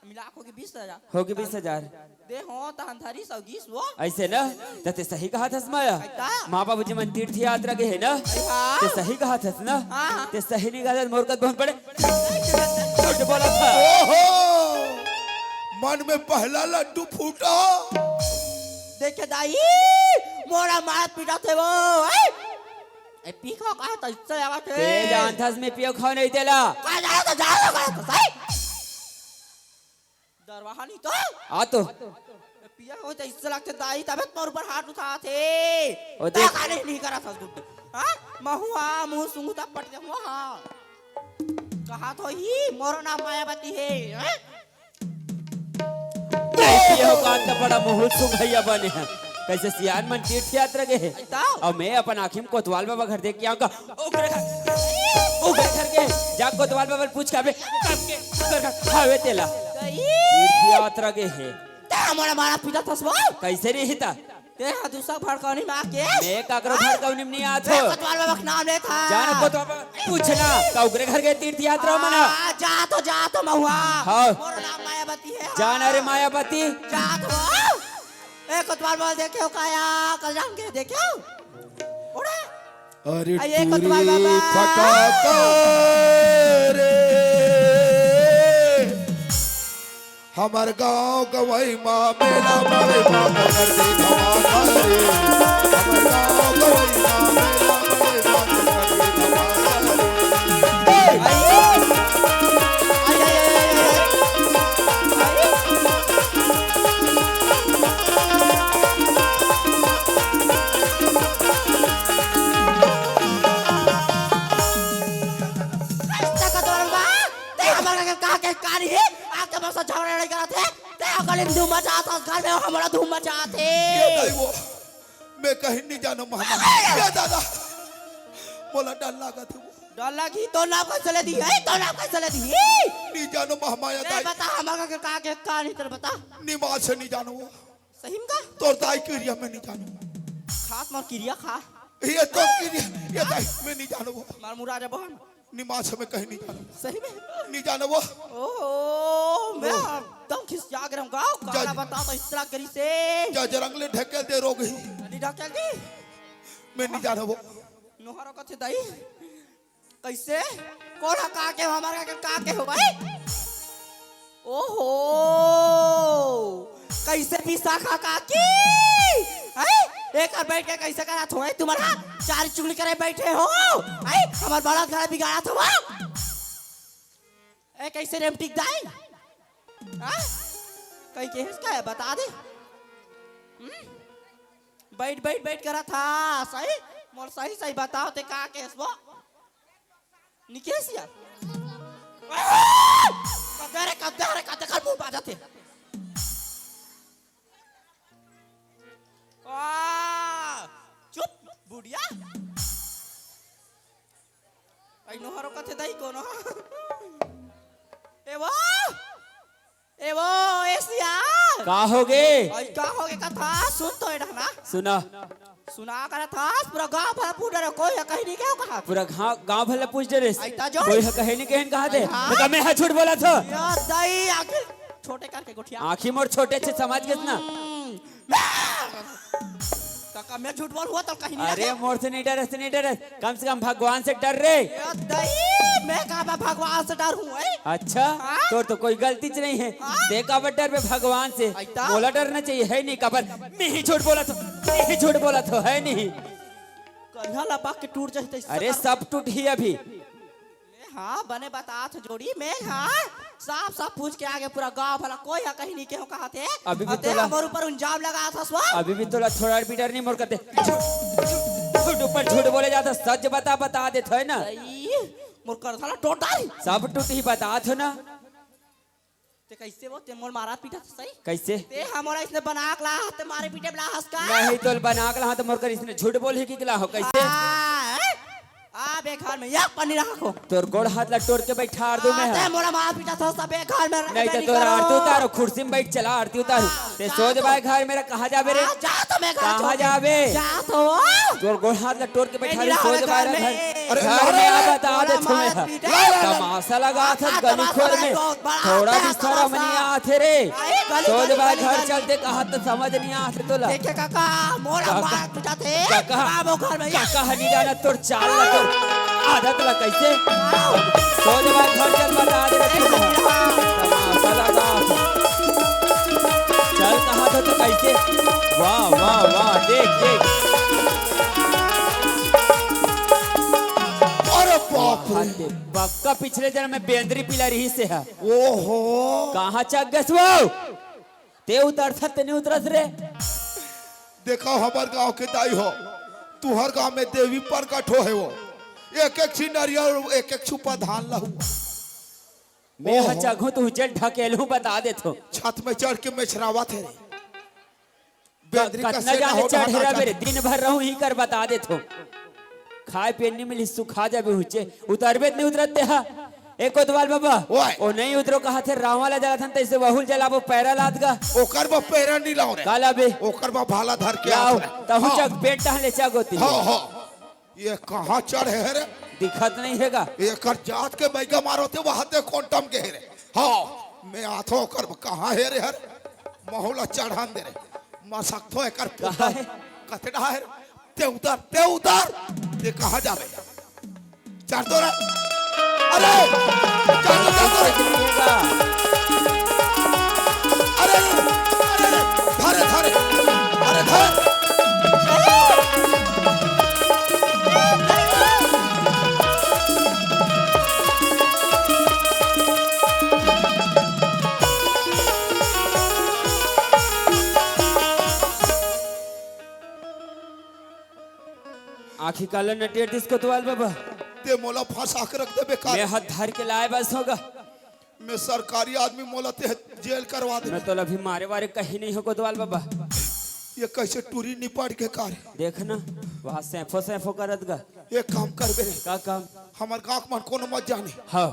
मिला के हो गे बीस हजार। हो गे बीस हजार। दे हो, तहन धरिस अउ गिस वो। अइसे ना? त ते सही कहा थस माया। अई ता? माँ बाबूजी मन तीर्थ यात्रा गे हे ना? अई हाँ। ते सही कहा थस ना? हाँ, हाँ। ते सही नइ कहा थस, मोर कस बहुत बड़े झूठ बोला था। ओहो! मन में पहला लड्डू फूटा। देखे दाई, मोला मार पीटा थे वो। ए, पीखा कहा त इससे आवा थे। ते जानथस मैं पियो खाओ नहीं तेला। का जानो त जानो का तो सही। दरवाहा नहीं तो। आ तो। पिया हो त इससे लगथे दाई, तबे त मोर ऊपर हाथ उठाथे। ओ देख। का नहीं, नहीं करा था गुड्डू। हाँ? महुआ, मुंह सुंघता पट दे हुआ, हाँ। कहा तो ही, मोरो नाम मायावती हे, हाँ? नहीं, ये हो बात का बड़ा मुहुल सुंघैया बने हैं। कइसे सियान मन तीर्थ यात्रा गे हे। अउ मैं अपन आँखी में कोतवाल बाबा घर देख के आऊंगा। ओकरे घर, ओकरे घर गे, जा कोतवाल बाबा पूछ के आबे, कब के, ओकर घर खावे तेला। तीर्थ यात्रा गे हे। ता मोला मारा पीटा थस वो। कइसे नहीं हिता? ते हा दूसरा भड़कौनी में आके। मैं काकरो हाँ? भड़कौनी में नहीं आत मैं हो। कोतवाल बाबा के नाम लेत हा। जाना कोतवाल बाबा, पूछना, का ओकरे घर गे तीर्थ यात्रा में ना? हाँ, जा तो, जा तो महुआ। हाँ। मोर नाम मायावती हे। जाना रे मायावती। जा तो। ए, कोतवाल बाबा देखे हो काया? कल जाम के देखे हो? उड़ा। अरे आ, ये टूरी कोतवाल बाबा। फटाका रे। हमर गाँव गवई मा मेला मारे मा नगर दे धमाका रे। हमर गाँव गवई मा मेला मारे मा नगर दे धमाका रे। ए! रास्ता का दौरान बा, ते हमर के कहा के कारी हे, आके बस झगड़ा नहीं करत हे, ते अकल धूम मचात हस, घर में हमरा धूम मचात हे। ये दाई वो, मैं कहीं नहीं जानो मामा। ये दादा, मोला डर लागत हे वो। डर लगही, तोर नाम कइसे ले दिही? ए, तोर नाम कइसे ले दिही? नी जानों महमाया दाई। बता, हमर का, का, का, का नहीं तेरे बता। निमास हे नी जानों। सही में का? तोर दाई किरिया में नी जानों। खात मोर किरिया खा। ये तो किरिया, ये दाई में नी जानों। मार मुरा जबहन। निमास में कहीं नी जानों। सही में? नी जानों। ओहो, मैं एकदम खिसिया गे रहूं। गाँव काला बता तो इस तरह करी से। जजरंग ले ढकेल दे रोगही। नहीं ढकेल दी। में नी जानों। नोहरो कथे दाई। कइसे? कोन ह का के हो? हमर का के, का के हो भाई? ओहो, कइसे विशाखा काकी? हैं? एकर बइठ के कइसे करत हो? तुम्हारा चार चुगली करे बइठे हो? हैं? हमर बड़द घर बिगाड़त हो? ए, कइसे रेमटिक दाई? हाँ? कहीं केहेस का हे? बता दे। हम्म? बइठ, बइठ, बइठ करत हा। सही? मोर सही, सही बताओ ते का केहेस वो? निकेश यार। कद्दा रे, कद्दा रे, कद्दा कर मुंह बाजत हे। आ, चुप, बुढ़िया। अई नोहरो कथे दाई कोनो। ए वो, ए वो, ए सिया। का होगे? अई का होगे कथा? सुन तो ए ढंग ना। सुना। सुना करत हस, पूरा गांव भर पूछ डरे, कोई ह कहीं नहीं केहेंव कहा। पूरा गांव, गांव भर पूछ डरे। अइता जो। कोई ह कहीं नहीं केहेंव कहा दे। हाँ। त का मैं ह झूठ बोलत हों? या दाई, आखिर छोटे करके गोठिया। आँखी मोर छोटे छे, समझ गेस ना। हम्म। त का मैं झूठ बोलहूं त कहीं नहीं अरे, लगे। मोर से नहीं डरस, नहीं डरस। कम से कम भगवान से डर रे। ए दाई, मैं का बा भगवान से डरहूं, ए? अच्छा, हाँ? तोर तो कोई गलतीच नहीं हे। हाँ? ते काबर डरबे भगवान से? अइता? मोला डरना चाहिए, हे नहीं काबर? मैं ही झूठ बोलत हों, मैं ही झूठ बोलत हों, हे नहीं? करिहा लपक के टूट जाही तइसे अरे, कर। सब टूटही अभी। ए, हाँ, बने बतात हों जोड़ी में, हाँ? साफ साफ पूछ के आगे पूरा गांव भला कोई ह कहीं नहीं केहेंव कहा थे। अभी भी अउ ते तोला हमर ऊपर उल्जाम लगात हस वो। अभी भी तोला थोड़ा भी डर नहीं मोर कथे। झूठ ऊपर झूठ बोले जात हस, सच बता, बता देत हों ना। सही, मोर करधा ला टोट डारी। सब टूटही, बतात हों ना। ते कइसे वो, ते मोर मारत पीटत हस सही? कइसे? ते हमर इसने बना के लाहस, ते मारे पीटे ला हस का? नहीं, तोला बना के लाहूं त मोर कर इसने झूठ बोलही कि लाहूं, कइसे? आ, ए? आ, बेघर में एक पन्नी रखो। तोर गोड़ हाथ ला टोर के बइठार दूं मैं ह। ते मोला मार पीटत हस, सब बेघर में रह नहीं त तोर आरती उतारो, कुर्सी में बइठ चला, आरती उतारो। हाँ, ते जा सोच तो। बा घर मेरा, कहाँ जाबे रे? हाँ, जा तो मैं घर कहाँ छोड़ के। जाबे? जा तो। तोर गोड़ हाथ ला टोर के बइठार दूं, सोच बा घर में। अरे, घर में आ, बता दे तोला मार पीटे। तमाशा लगाथस गली खोर में। थोड़ा भी शरम नहीं आथे रे। सोच बा घर चलते कहा त समझ नहीं आथे तोला। देखे काका, मोला मार पीटत हे। काका, काका ह नहीं जानत तोर चाल ला, तोर आदत ला कइसे। सोच बा घर चल, बता दे रे तोला। तमाशा लगाथस। चल कहा त कइसे। वाह, वाह, वाह, देख, देख। अरे बाप रे। पक्का पिछले जनम में बेंदरी पिला रहिसे ह। ओहो। कहाँ चघ गेस वो? ते उतरथस ते नहीं उतरस रे। देखव हमर गांव के दाई हो, तुंहर गांव में देवी प्रकट होहे वो। एक एक ठी नरियर, एक एक छुपा धान लहू। मैं ह चघहूं त उचल ढकेलहूं, बता देत हों। छत में चढ़ के मेछरावत हे रे। बेंदरी कतना कसे जाने चढ़े रहबे रे, दिन भर रहूं ही कर, बता देत हों। खाए पिए नहीं मिली, सुखा जाबे उचे। उतरबे त नहीं उतरत ते ह। ए कोतवाल बाबा, ओए। ओ नहीं उतरो कहा थे, रावण ला जलाथन, तइसे वहू ल जलाबो, पैरा लात गा। ओकर बर पैरा नहीं लाव रे। का लाबे? ओकर बर भाला धर के लाव, आत रे। तहूं चघ, पेट टहले चघ होती। हाँ, हाँ। ये कहाँ चढ़े हे रे? दिखत नहीं हे गा। एकर जात के बैगा मारो ते वहां ते कोंटम के हे रे। हाँ, मैं आथो कर कहाँ हे रे हर? महू ला चढ़ान दे रे। मसकथो एकर कहाँ हे? कतड़ा हे रे? ते उतर, ते उतर। ते कहाँ जाबे? चढ़ तो रे। अरे, चढ़ तो, चढ़ तो रे। अरे, अरे, अरे, धरे, धरे। अरे, धरे। आँखी काला नटेर दिस कोतवाल बाबा। ते मोला फंसा के रख देबे का? मैं हाथ धर के लाए बस होगा। मैं सरकारी आदमी, मोला ते जेल करवा दे। मैं तो अभी मारे वारे कहीं नहीं हो कोतवाल बाबा। ये कइसे टूरी निपट के कार? देख ना, वहाँ सैफो सैफो करत गा। एक काम करबे रे। का काम? हमर गाँव के मन कोनो मत जाने। हाँ।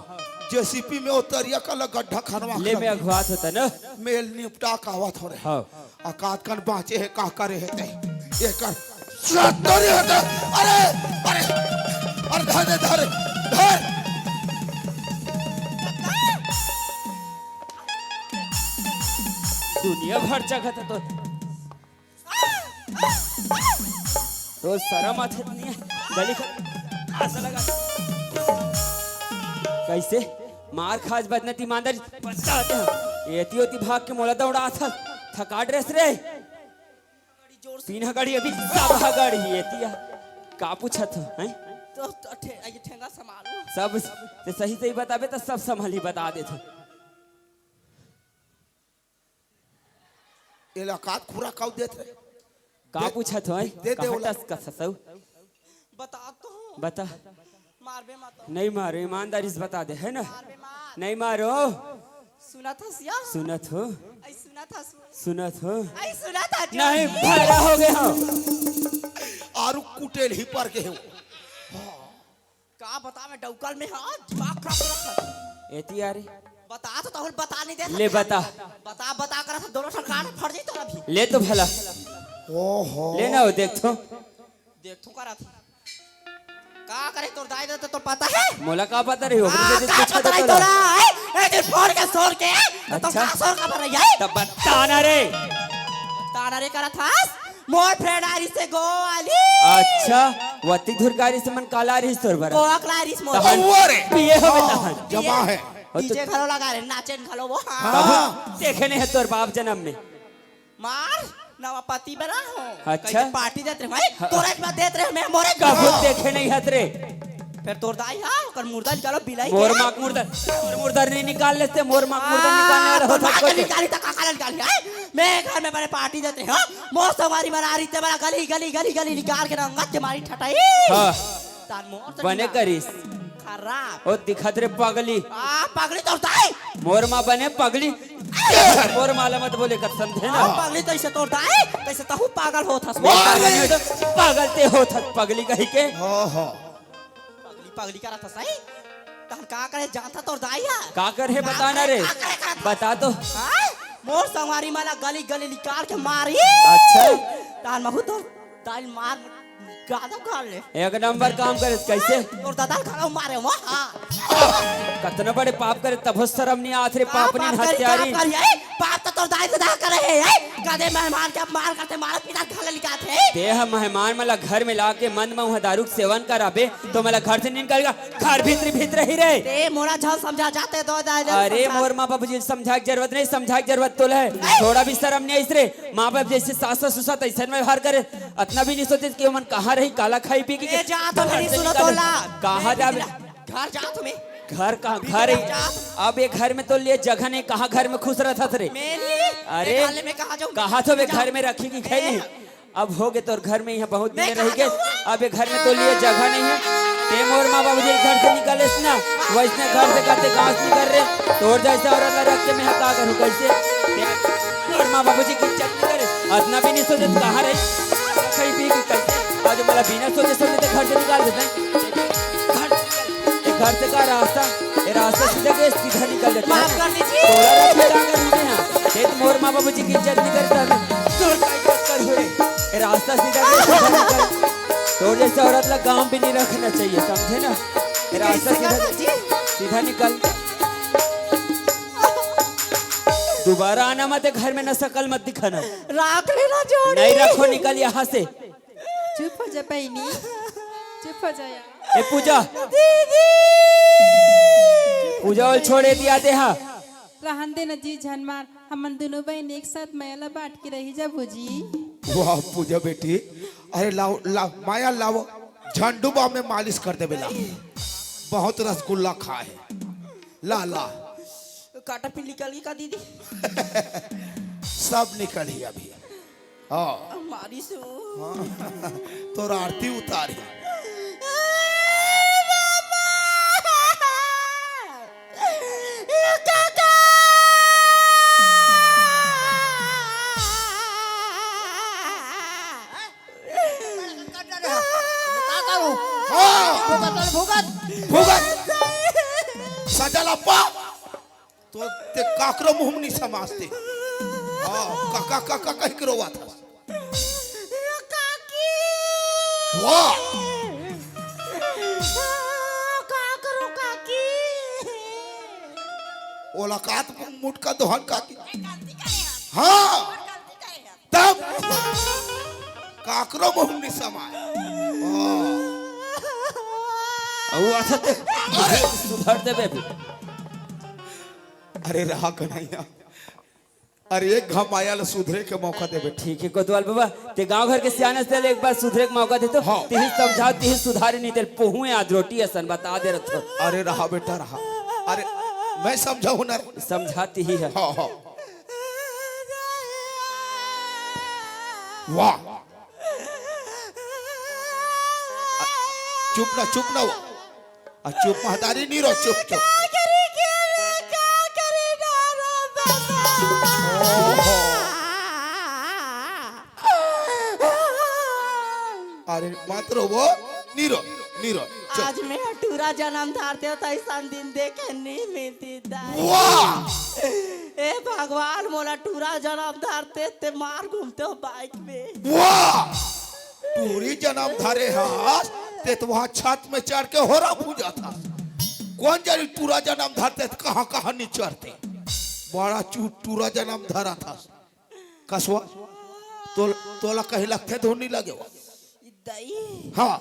जेसीपी में ओ तरिया का ल गड्ढा खनवा ले, के मैं रख। अगुवात होता ना। मेल निपटा के आवत हो रे। हाँ। अकात कन बाँचे हे, का करे हे ते? एकर सत्तरी हे ते। अरे, अरे, अरे, धर दे, धर, धर। दुनिया भर जगत है तो तो शरम आथे नहीं है। गली का आशा लगा। कैसे? मार खास बदनत ईमानदारी बता दे। एती ओती भाग के मोला दौड़ा था। थका ड्रेस रे। तीन हगड़ी अभी सब हगड़ी एतिया। का पूछत हो, हैं? तो, तो ठे-, ये ठेंगा संभालो। सब ते सही सही बताबे तो सब संभाली बता देत हो। एला कात खुरा काउ देत रे। का दे, पूछत हो, हैं? दे, दे कहाँ ओला। टस का ससौ? बता तो। बता। मारबे मत। नहीं मारो, ईमानदारी से बता दे, है ना? मारबे मत। नहीं मारो। सुनत हस या? सुनत हो। ऐ सुनत हस। सुनत हो। ऐ सुनत हस। नहीं, भरा हो गए हो। आरु कुटेल ही पर के हो। का बता मैं डौकल में हाँ, दिमाग खराब करत हस। एती आ रे। बता तो तोहर बता नहीं दे ले सकता। बता। बता, बता करत हस, दोनों सरकार फट जाई तोर अभी। ले तो भला। ओहो। ले ना हो, देख तो। देख तो करत। का करे तोर दाई दे तो तोर पता है? मोला का पता रही हो? आ, ओकरे से का पूछा पता तो रही तोला। तोरा, हैं? ए, दिन फोड़ के सोर के, तो तोर अच्छा। का सोर का पर रही है? तब बता ना रे। ताना रे करत हस? मोर फ्रेंड आ रही से गोवा वाली। अच्छा, वती धुरकारी से मन काला रही तोर बर। गोवा कला रही मोर। तहन हुआ रे। पिए हो हाँ, तहन। जमा है। हो तो डीजे घलो लगा रे, नाचन घलो वो। हाँ। कभू देखे नहीं है तोर बाप जन्म में। मार, नवा पति बना हो। अच्छा। कैसे पार्टी देत रहे, भाई? हाँ। तोरा एक बार देत रहे, मैं मोरे कभू घर। देखे नहीं हत रे। फिर तोर दाई हा, ओकर मुर्दा निकालो, बिलाई मोर के। माँ के मुर्दा, मोर मुर्दा नहीं निकाल लेते, मोर माँ के मुर्दा हाँ, निकालने वाला तोर होता माँ के कुछ। निकाली तो काका निकाली, हैं? मैं घर में बने पार्टी देते हैं, हाँ? मोर संगवारी मना रही ते, बड़ा गली, गली, गली, गली निकाल के रंगत के मारी ठटाई। हाँ। तान मोर तो बने निकाल। करिस। खराब। ओ दिखत रे पगली। आ, पगली तोर दाई। मोर माँ बने पगली। मोर माँ ला मत बोले कर, समझे ना? आ, पगली तैसे तोर दाई, तैसे तहू पागल होत हस। मैं पागल नहीं होत, पागल ते होत हस, पगली कही के। हाँ, हाँ। पगली, पगली करत हस, हैं? तहन का करे जानता तोर दाई हा? का करे बता ना रे। का करे, का करे, का करे? बता तो। हाँ? मोर संगवारी मन ला गली, गली निकाल के मारी। अच्छा। तहन महू तोर दाई मार गादा कर ले। एक नंबर काम करे, कैसे? तोर दादा घलो मारे हो, हाँ। कतना बड़े पाप करे, तभो शरम नहीं आत रे, का पाप नहीं पाप करी, हत्यारी। का करी, ए? पाप तो तोर दाई दादा करे हे, ए? कदे मेहमान के अपमान करते, मारा पीटा, घर ले निकालते। ते ह मेहमान मन ला घर में लाके मंद मउहा दारू के सेवन कराबे, तो मोला घर से नहीं निकालेगा, घर भीतरी भीतर ही रहे। ते मोला झन समझा जाते, दो दाई ले अरे, समझा। मोर माँ बाबूजी समझाए के जरूरत नहीं, समझाए के जरूरत तो है। ए? थोड़ा भी शरम नहीं आइस रे। माँ बाप जैसे सास ससुर साथ ऐसे व्यवहार करे, अतना भी नहीं सोचे कि ओमन कहाँ रही, काला खाई पी के ए, जा तो घर नहीं से सुनो निकाले। तोला। कहाँ मैं जाबे? बिना घर जा तुम्हें। घर कहाँ? बिना घर ही। जा। अब ये घर में तो लिए जगह नहीं, कहाँ घर में खुश रहत हस रे? मेरी? अरे, ए, घर में कहाँ जाऊँ? कहाँ तो वे जा। घर में रखी कि खाई ए। नहीं? अब हो गे तोर घर में यहाँ बहुत मैं दिन रह कहाँ गए। जाऊँ? अब ये घर में तो लिए जगह नहीं है। ते मोर माँ बाबूजी घर से निकालेस ना, वैसने घर से करते गाँव से निकल रे। तोर जैसे औरत ला रख के मैं का करूँ, कैसे? ते मोर माँ बाबूजी की इज्जत नहीं करे, अतना भी नहीं सोचे कहाँ रही। कहीं भी कि कैसे? आज मला बिना सोचे समझे ते घर से निकाल देते हैं। घर, ये घर से का रास्ता, ये रास्ता सीधा गए, सीधा निकल देते हैं। माफ कर दीजिए। तोरा रखी का करूँ मैं यहाँ? ते तो मोर माँ बाबूजी की इज्जत नहीं करता ना। तोर का इज्जत कर हुए? ये रास्ता सीधा गए, सीधा निकल। तोर जैसे औरत ला गाँव भी नहीं रखना चाहिए, समझे ना? ये रास्ता कैसे सीधा, करना जी? सीधा निकल। दोबारा आना मत, घर में ना शकल मत दिखाना। राख लेना जोड़ी। नहीं रखो, निकल यहाँ से। चुप हो जा बहिनी, चुप हो जा यार। ए पूजा, दीदी। पूजा वाल छोड़े दिया देहा। रहन दे ना जी, झन मार, हमन दुनों बहिन एक साथ मया ला बांट के रही जाबो जी। वाह पूजा बेटी, अरे लाओ, लाओ, माया लाओ, झंडू बाम में मालिश कर देबे ला। बहुत रसगुल्ला खाए। ला, ला। काटा पिन निकल गई का दीदी? सब निकल ही अभी। हाँ। मारी सो। हाँ। तोर आरती उतारी। चल अब्बा, तो ते काकरो मुंह में नहीं समाजते। हाँ, काका काका कह के रोवा था। काकी। वाह। काकरो काकी। ओला कात मुटका दोहन काकी। हाँ। तब काकरो मुंह नहीं समाय। हाँ। अउ अच्छा ते अरे। सुधर देबे अभी। अरे रहा कन्हैया, अरे एक घमाया ल सुधरे के मौका देबे। ठीक है कोतवाल बाबा, ते गांव घर के सियान अस, तेला एक बार सुधरे के मौका दे तो। हाँ। तिही समझा, तिही सुधारे, नहीं तेला पोहुए आज रोटी असन बता दे रथो। अरे रहा बेटा रहा, अरे मैं समझाहूं ना। समझा तिही है। हाँ हाँ। वाह। चुप ना, चुप ना वो। आ, चुप महतारी, नी रो, चुप, चुप। का करी, का करी, का करी, ना रो बाबा। ओहो। अरे मत रो वो, नी रो, नी रो, चुप। आज मैं टूरा जनम धारते हो तो ऐसा दिन देखे नहीं मिलती दाई। वाह। ए भगवान, मोला टूरा जनम धारते ते मार घूमते हो बाइक में। वाह। टूरी जनम धरे हस, ते तो वहाँ छत में चढ़ के होरा भूंजत हस। कोन जनी टूरा जनम धरते त कहाँ कहाँ नी चढ़ते। बड़ा चू-, टूरा जनम धरत हस। कसवा, तोल-, तोला कहीं लगथे धुन नी लगे वो। दाई। हाँ।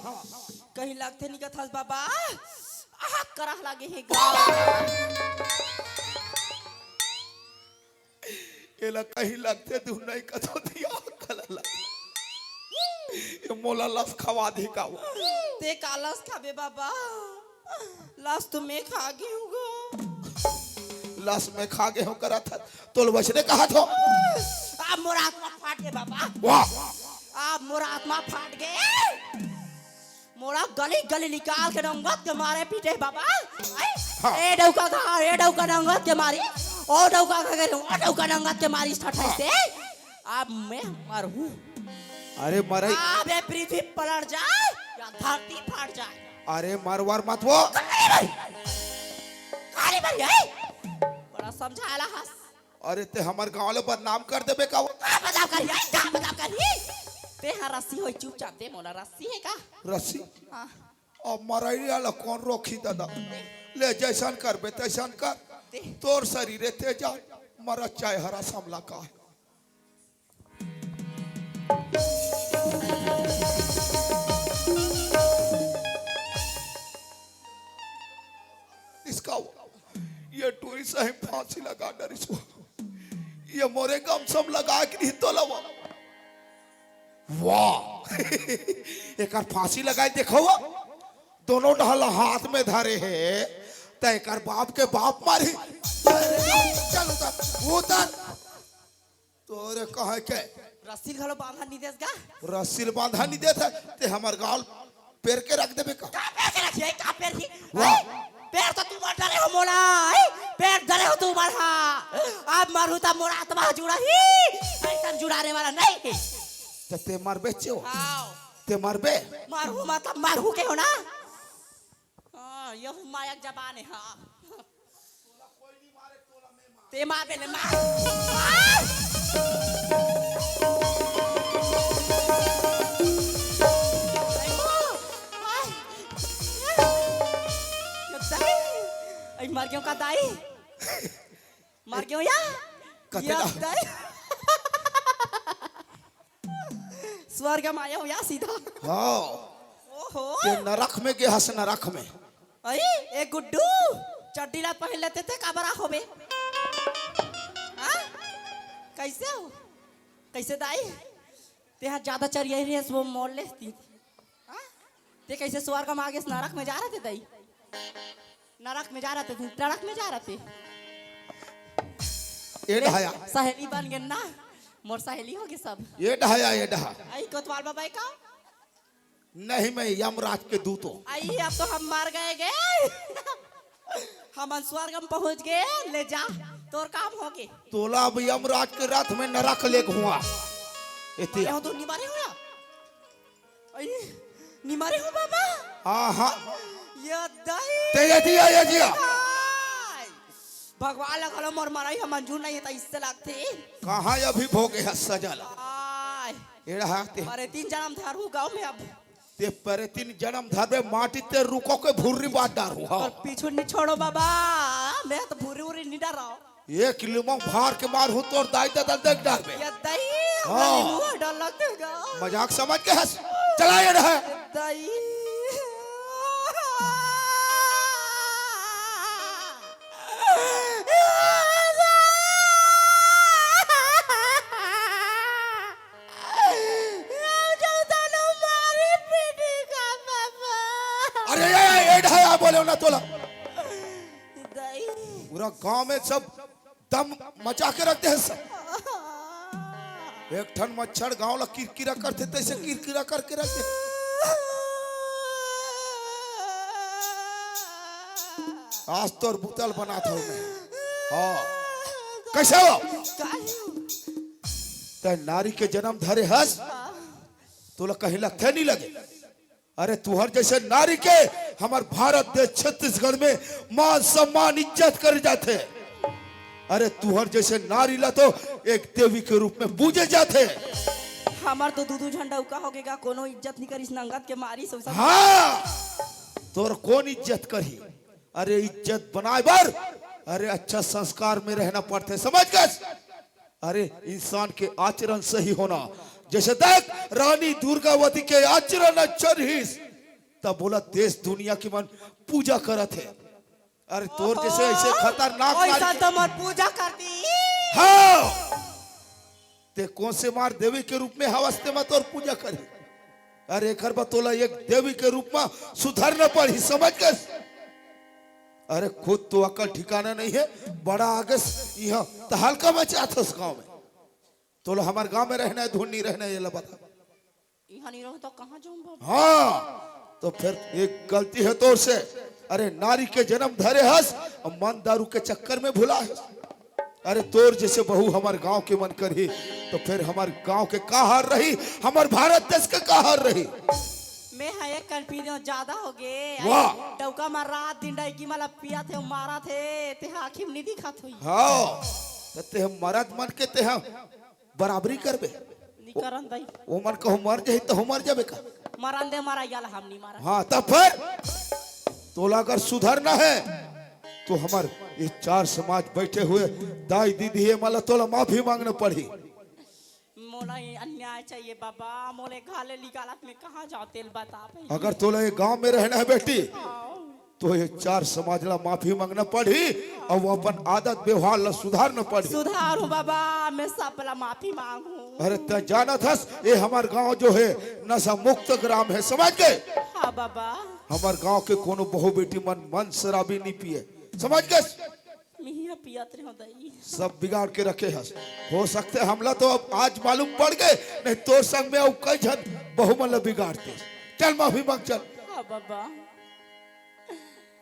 कहीं लगथे नी कथस बाबा। आहा, करह लागे हे गा। एला कहीं लगथे धुन नहीं कथो दिया कला ला। ये मोला लस खवा दे का वो। ते का लस खाबे बाबा? लस तो मैं खा गे हूँ गो। लस मैं खा गे हूँ करत हस। तोल वैसने कहा थो। अब मोर आत्मा फाट गे बाबा। वाह। अब मोर आत्मा फाट गे। मोला गली गली निकाल के नंगत के मारे पीटे बाबा। आय, हाँ। ए डौका का, ए डौका नंगत के मारी, ओ डौका का करे, ओ डौका नंगत के मारी ठठाई से। अब मैं मरहूँ। अरे मरई। अब ये पृथ्वी पलट जाए या धरती फाट जाए। अरे मरवर मत वो। कहानी भाई, कहानी भाई, ए? बड़ा समझाला हस। अरे ते हमर गांव ले बदनाम कर देबे का वो? का बदनाम करही? का बदनाम करही? ते ह रस्सी होई चुपचाप दे मोला रस्सी हे का? रस्सी? हाँ। अब मरइया ला कोन रोकही दादा? ले जैसन करबे तैसन कर। दे। तोर शरीर हे ते जा, मरत चाहे हरा समला का हे। इसका वो, ये टूरी सही फांसी लगा डरिस वो। ये मोरे गम सम लगा के नहीं तोला वो। वाह। एकर फांसी लगाई देखो वो। दोनों डहला हाथ में धरे हे। त एकर बाप के बाप मारी। चल उतर, उतर। तोरे कहे के रस्सी घलो बांधा नहीं देस गा। रस्सी ल बांधा नहीं देत हे, ते हमर गाल पेर के रख देबे का? का पेर के रखिए, का पेर ही? वाह। हैं? पेर तो तुम डरे हो मोला, हैं? पेर डरे हो तुम हा। अब मरहू त मोर आत्मा जुड़ा ही, ऐसा जुड़ाने वाला नहीं। त ते मरबे चो। हाँ। ते मरबे। मरहू मतलब मरहू के हो ना? हाँ, ये माया जबान है, हाँ। ते मार बे, ले मार। अरे मर गयो का दाई? मर गयो या? कते या ना? दाई? स्वर्ग में आया हो या सीधा? हाँ। ओहो। ते नरक में गे हस, नरक में। अरे, ए गुड्डू, चड्डी ला पहन लेते थे, काबरा होबे? हाँ? कैसे हो? कैसे दाई? ते हा ज्यादा चरियाई रहे, वो मोड़ लेती। हाँ? ते कैसे स्वर्ग में आगे नरक में जा रहे थे दाई? नरक में जा रहे थे, नरक में जा रहे थे। ए ढाया। सहेली बन गए ना, मोर सहेली हो गए सब। ए ढाया, ए ढा। आई कोतवाल बाबा का? नहीं, मैं यमराज के दूत हूँ। आई, अब तो हम मर गए गे। हम स्वर्ग में पहुंच गए, ले जा, तोर काम हो गए। तोला अब यमराज के रथ में नरक ले घुआ। एतिया। यो तो निमारे हो या? आई, निमारे हो बाबा? हाँ, हाँ। ये दाई। ते ये दिया, ये दिया। हाँ। भगवान ला घलो मोर मरई ह मंजूर नइ हे, त इससे लगथे। कहाँ अभी भोगे हस सजा ला? आय। एड़ा हा ते। अरे तीन जनम धरहूँ गाँव में अब। ते परे तीन जनम धरबे, माटी ते रुको के भुर्री बांध डारहूँ, हाँ। अउ पीछू नी छोड़ो बाबा, मैं तो भुर्री उर्री नी डारव। एक लिमो फार के मारहूँ तोर दाई ददा देख डारबे। ये दाई, हाँ। हमरा नी मुँह डर लगथे गा। मजाक समझ के हस, चला ये रहा। ये दाई। अरे, ए, ए, ए, ढाया बोले ना तोला। दाई। पूरा गांव में सब दम मचा के रख दे सब। एक ठन मच्छर गांव ला किरकिरा करथे, तैसे किरकिरा करके रख दे। आज तोर बुतल बनात हूँ मैं। हाँ। कैसे हो? तै नारी के जनम धरे हस, तोला कहीं लगथे नहीं लगे। अरे तुहर जैसे नारी के हमर भारत देश छत्तीसगढ़ में मान सम्मान इज्जत करे जाथे। अरे तुहर जैसे नारी ला तो एक देवी के रूप में पूजे जाथे। हमर तो दू दू झन डउका होगे गा, कोनो इज्जत नहीं करिस, नंगत के मारिस, वैसा। हाँ, तोर कौन इज्जत करही? अरे इज्जत बनाए बर, अरे अच्छा संस्कार में रहना पड़थे, समझ गस? अरे इंसान के आचरण सही होना, जैसे देख रानी दुर्गावती के आचरण अच्छा रहिस, तब बोला देश दुनिया के मन पूजा करत हे। अरे तोर जैसे ऐसे खतरनाक ओइसन नारी तो मन पूजा करती। हाँ, ते कौन से मार देवी के रूप में हवस ते मैं तोर पूजा करी? अरे एकर बर तोला एक देवी के रूप में सुधरना पड़ही, समझ गस? अरे खुद तो अकल ठिकाना नहीं है, बड़ा आगस यहाँ तहलका मचात हस गाँव में। तोला हमर गाँव में रहना है, धुन नहीं रहना है, ये ला बता। इहाँ नहीं रहो तो कहाँ जाऊँ बाबा? हाँ, तो फिर एक गलती है तोर से। अरे नारी के जनम धरे हस, अब मन दारू के चक्कर में भुला हस। अरे तोर जैसे बहू हमर गाँव के मन करही, तो फिर हमर गाँव के का हाल रही, हमर भारत देश के का हाल रही? मैं हा एक कन पी देव, ज्यादा होगे। वाह। डउका म रात दिन डइकी मन ला पियाथे, मारथे, ते हा आँखी म नहीं दिखत होही। हाँ, त ते मरद मन के ते हा बराबरी करबे। नी करन दाई। ओ मन कहूँ मर जाही त हूँ मर जाबे का? मरन दे मरा, याला हम नी मरा। हाँ, तब फिर तोला अगर सुधरना है तो हमर ये चार समाज बैठे हुए दाई दीदी ये मन ला तोला माफी मांगना पड़ही। मोला ये अन्याय चाहिए बाबा, मोला घर ले निकालत में कहाँ जाओ, तेल बता भाई। अगर तोला ये गांव में रहना है बेटी, हाँ। तो ये चार समाज ला माफी मांगना पड़ही अउ अपन आदत व्यवहार ला सुधारना पड़ही। सुधार हूँ बाबा, मैं सब ला माफी मांगू। अरे तै जानत हस, ये हमर गांव जो है नशा मुक्त ग्राम है, समझ गए? हाँ बाबा। हमर गांव के कोनो बहू बेटी मन मन शराबी नहीं पिए, समझ गए? मिहिया पियत रहो दाई। सब बिगाड़ के रखे हस। हो सकथे हमला तो अब आज मालूम पड़ गए, नहीं तोर संग में अउ कई झन बहू मन ला बिगाड़ते। चल माफी मांग चल। हाँ बाबा।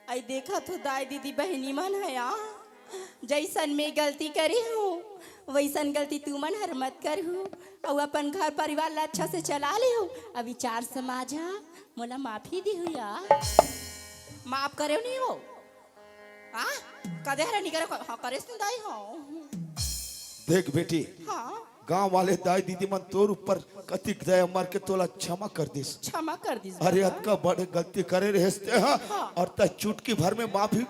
आई देखत हो दाई दीदी बहिनी मन है, आ? जैसन मैं गलती करे हूँ, वैसन गलती तुमन हर मत करहू। अउ अपन घर परिवार ला अच्छा से चला लेहू। अभी चार समाज हा मोला माफी दिहू या। माफ करे नहीं हो? हाँ? कदे हरे नहीं करे, हाँ, करे सुन दाई हो। देख बेटी, हाँ। गांव वाले दाई दीदी मन तोर ऊपर कतिक दया मर के तोला क्षमा कर दिस। क्षमा कर दिस अरे बाबा। अतका बड़े गलती करे रहेस ते, हाँ? हाँ। अउ तै चुटकी भर में माफी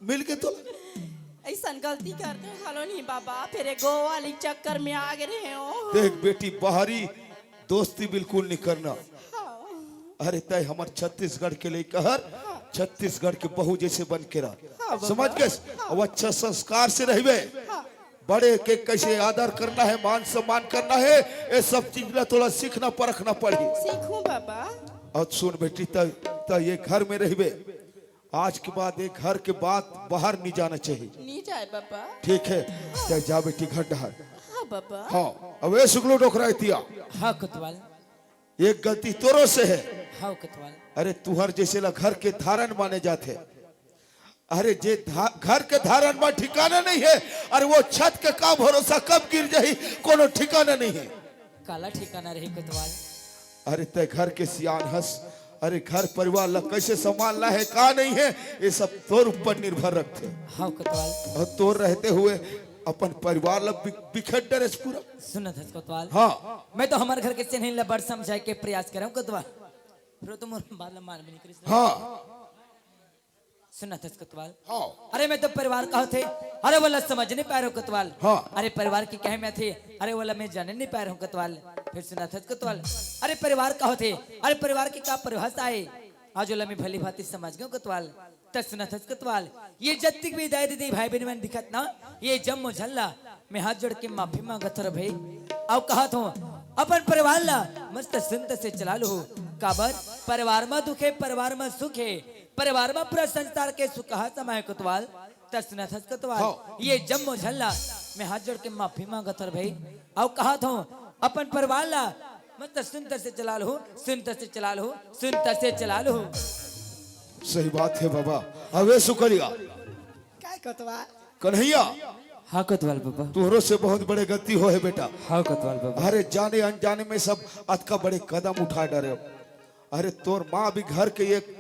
मिल के तोला। ऐसन गलती करते हलो नहीं बाबा, फिर ये गो वाली चक्कर में आ गए रहे हो। देख बेटी, बाहरी दोस्ती बिल्कुल नहीं करना। हाँ। अरे तै हमर छत्तीसगढ़ के लइका हर, हाँ। छत्तीसगढ़ के बहू जैसे बन के रह। हाँ, बाबा। समझ गए? हाँ। अब अच्छा संस्कार से रहबे। हाँ। बड़े के कैसे आदर करना है, मान सम्मान करना है, ये सब चीज ला तोला सीखना परखना पड़ही। सीखूं बाबा। अउ सुन बेटी, त, त ये घर में रहबे, आज के बाद ये घर के बात बाहर नहीं जाना चाहिए। नहीं जाए बाबा। ठीक है, तै जा बेटी घर डहर। हाँ बाबा। हाँ, अब ए सुगलू डोकरा एती आ। हाँ कोतवाल। एक गलती तोरो से है। हाँ कोतवाल। अरे तुहर जैसे ला घर के धारन माने जाथे। अरे जे धा-, घर के धारन मा ठिकाना नहीं है, अरे वो छत के का भरोसा कब गिर जाही, कोनो ठिकाना नहीं है। काला ठिकाना रही कोतवाल। अरे तै घर के सियान हस, अरे, घर परिवार ला कैसे संभालना है, का नहीं है, ये सब तोर ऊपर निर्भर रखथे। हाँ कोतवाल। और तोर रहते हुए अपन परिवार ला बि-, बिखेर डरेस पूरा। सुनत हस कोतवाल। हाँ। मैं तो हमर घर के चेन्हई ला बड़ समझाए के प्रयास करंव कोतवाल, फेर तो मोर बात ला मान भी नहीं करिस। हाँ। सुनत हस कोतवाल। हाँ। अरे मैं तो परिवार का होथे, अरे वोला समझ नहीं पाए रहेंव कोतवाल। हाँ। अरे परिवार के कहे में थे, अरे वोला मैं जाने नहीं पाए रहेंव कोतवाल। फेर सुनत हस कोतवाल, अरे परिवार का होथे, अरे परिवार के का परिभाषा आय, आज वोला मैं भली भांति समझ गेंव कोतवाल। त सुनत हस कोतवाल, ये जतिक भी दाई दीदी भाई बहिनी मन दिखत ना, ये जम्मो झन ला मैं हाथ जोड़ के माफी मांगत हंव रे भई। अउ कहत हंव, अपन परिवार ला मस्त सुंदर से चला लहू। काबर? परिवार म दुख हे, परिवार म सुख हे, परिवार म पूरा संसार के सुख ह समाय हे कोतवाल। त सुनत हस कोतवाल, हाँ। ये जम्मो झन ला मैं हाथ जोड़ के माफी मांगत हंव रे भई। अउ कहत हंव, अपन परिवार ला मस्त सुंदर से चला लहू, सुंदर से चला लहू, सुंदर से चला लहू। सही बात हे बाबा। अबे सुकलिया। काय कोतवाल? कन्हैया। हाँ कोतवाल बाबा। तोहरो से बहुत बड़े गलती होहे बेटा। हाँ कोतवाल बाबा। अरे जाने अनजाने में सब अतका बड़े कदम उठा डरेव। अरे तोर माँ भी घर के एक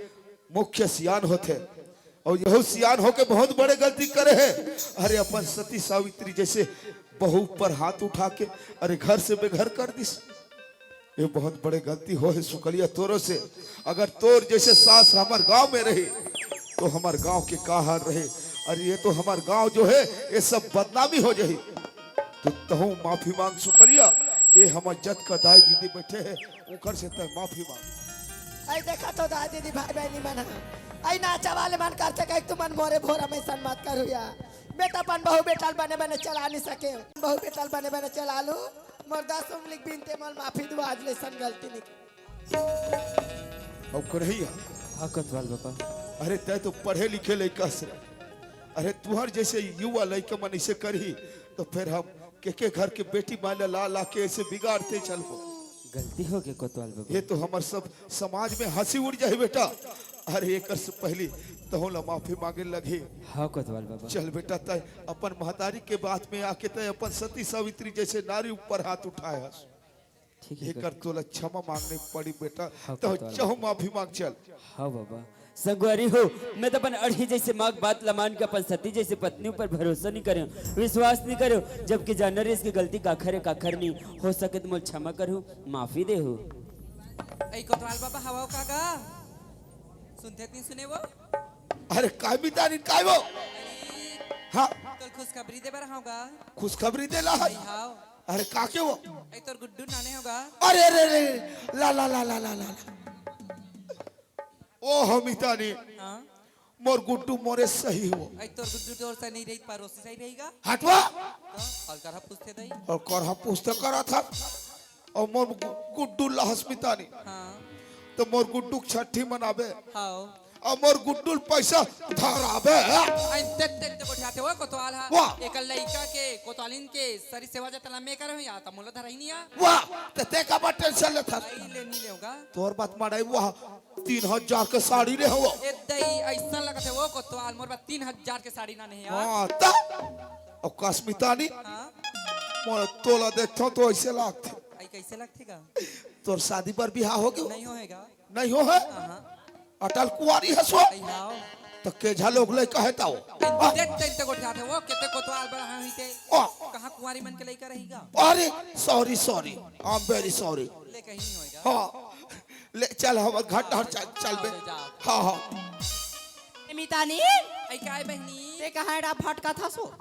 मुख्य सियान होथे, अउ यहू सियान होके बहुत बड़े गलती करे हे। अरे अपन सती सावित्री जइसे बहू पर हाथ उठा के, अरे घर से बेघर कर दिस। ये बहुत बड़े गलती होहे सुकलिया तोरो से। अगर तोर जइसे सास हमर गांव में रही, तो हमर गांव के का हाल रही। अरे ये तो हमर गांव जो हे, ये सब बदनामी हो जाही। तो तहूँ माफी मांग सुकलिया, ये हमर जतका दाई दीदी बइठे हे, ओकर से तैं माफी मांग। अई देखा तो दाई दीदी भाई बहिनी मन ह, अई नाचा वाले मन करथे कहिके तुमन मोरे भोरा में अइसन मत करू या। मैं तो अपन बहू बेटा ल बने बने चला नहीं सकेंव, बहू बेटा ल बने बने चला लूं। मोर दस उंगली के बिनती, मोला माफी दे, आज ले अइसन गलती नहीं। अउ कन्हैया। हाँ कोतवाल बाबा। अरे तैं तो पढ़े लिखे लइका हस रे। अरे तुंहर जइसे युवा लइका मन अइसे करही तो फेर हम के के घर के बेटी माई ला ला ला के अइसे बिगाड़ते चलबो। गलती होगे कोतवाल बाबा। ये तो हमर सब समाज में हंसी उड़ जाही बेटा। अरे एकर से पहिली तहूँ ला माफी मांगे लगही। हाँ कोतवाल बाबा। चल बेटा, तैं अपन महतारी के बात में आके तैं अपन सती सावित्री जइसे नारी ऊपर हाथ उठाए हस। ठीक हे एकर कोतवाल। तोला क्षमा मांगने पड़ी बेटा, हाँ, तो कोतवाल चहूँ बाबा। माफी मांग चल। हाँ बाबा। संगवारी हो, मैं तो अपन अड़ही जइसे माँ के बात ला मान के अपन सती जइसे पत्नी ऊपर भरोसा नहीं करेंव, विश्वास नहीं करेंव, जबकि जानना रहिस कि गलती काखर हे, काखर नहीं। हो सके तो मोला क्षमा करहू, माफी देहू। अई कोतवाल बाबा, हवा का गा? सुनथे त नहीं सुने वो? अरे काय मितानी, काय वो? अई, हाँ। तोला खुशखबरी दे बर हंव गा। खुशखबरी दे ला? अई, हाँ। अरे का के वो? अई तोर गुड्डू नाने हो गा। अरे, अरे, अरे, ला, ला, ला। ओ हो मितानी, हाँ। मोर गुड्डू मोरे सही हो। अई तोर गुड्डू तोर सही नहीं रही, परोसी सही रही गा। हटवा। तो, अउ करहा पूछथे दई। अउ करहा पूछथे करत हस। अउ मोर गु-, गुड्डू ल हस मितानी। हाँ। तो मोर गुड्डू के छट्ठी मनाबे। हाँ। अउ मोर गुड्डू ल पैसा धराबे। अई ते, ते, ते गोठियाथे वो कोतवाल हा। वाह। एकर लइका के, कोतवालिन के सरी सेवा जतना मैं करहूँ या त मोला धरही नहीं आ। वाह, त ते काबर tension लेथस? अई ले नहीं लेव गा। तोर बात माड़ाई वाह। तीन हजार के साड़ी ले हवो। ए दई, अइसन लगत हे वो कोतवाल, मोर बर तीन हजार के साड़ी ना नहीं यार। हाँ, त? अउ कस मितानी? हाँ? मोर तोला देखथंव तो अइसे लागथे। अई कइसे लगथे गा? तोर शादी बर बिहाव हो गे? नहीं होहे गा। नहीं होहे? हाँ, हाँ। अटल कुंवारी हस वो? अई हाँ। त के झा लोग लइका हे तव? अई ते, ते, ते गोठियाथे वो, केते कोतवाल बर हाँ हुई ते। ओ। कहाँ कुंवारी मन के लइका रही गा? अरे, sorry, sorry। I am very sorry। ले कहीं नहीं होएगा। हाँ। ले चल, हमर घर डहर चल, चल बे। हाँ, ले जा। हाँ, हाँ। ए मितानी, अई काय बहिनी? ते कहाँ एड़ा भटकत हस वो?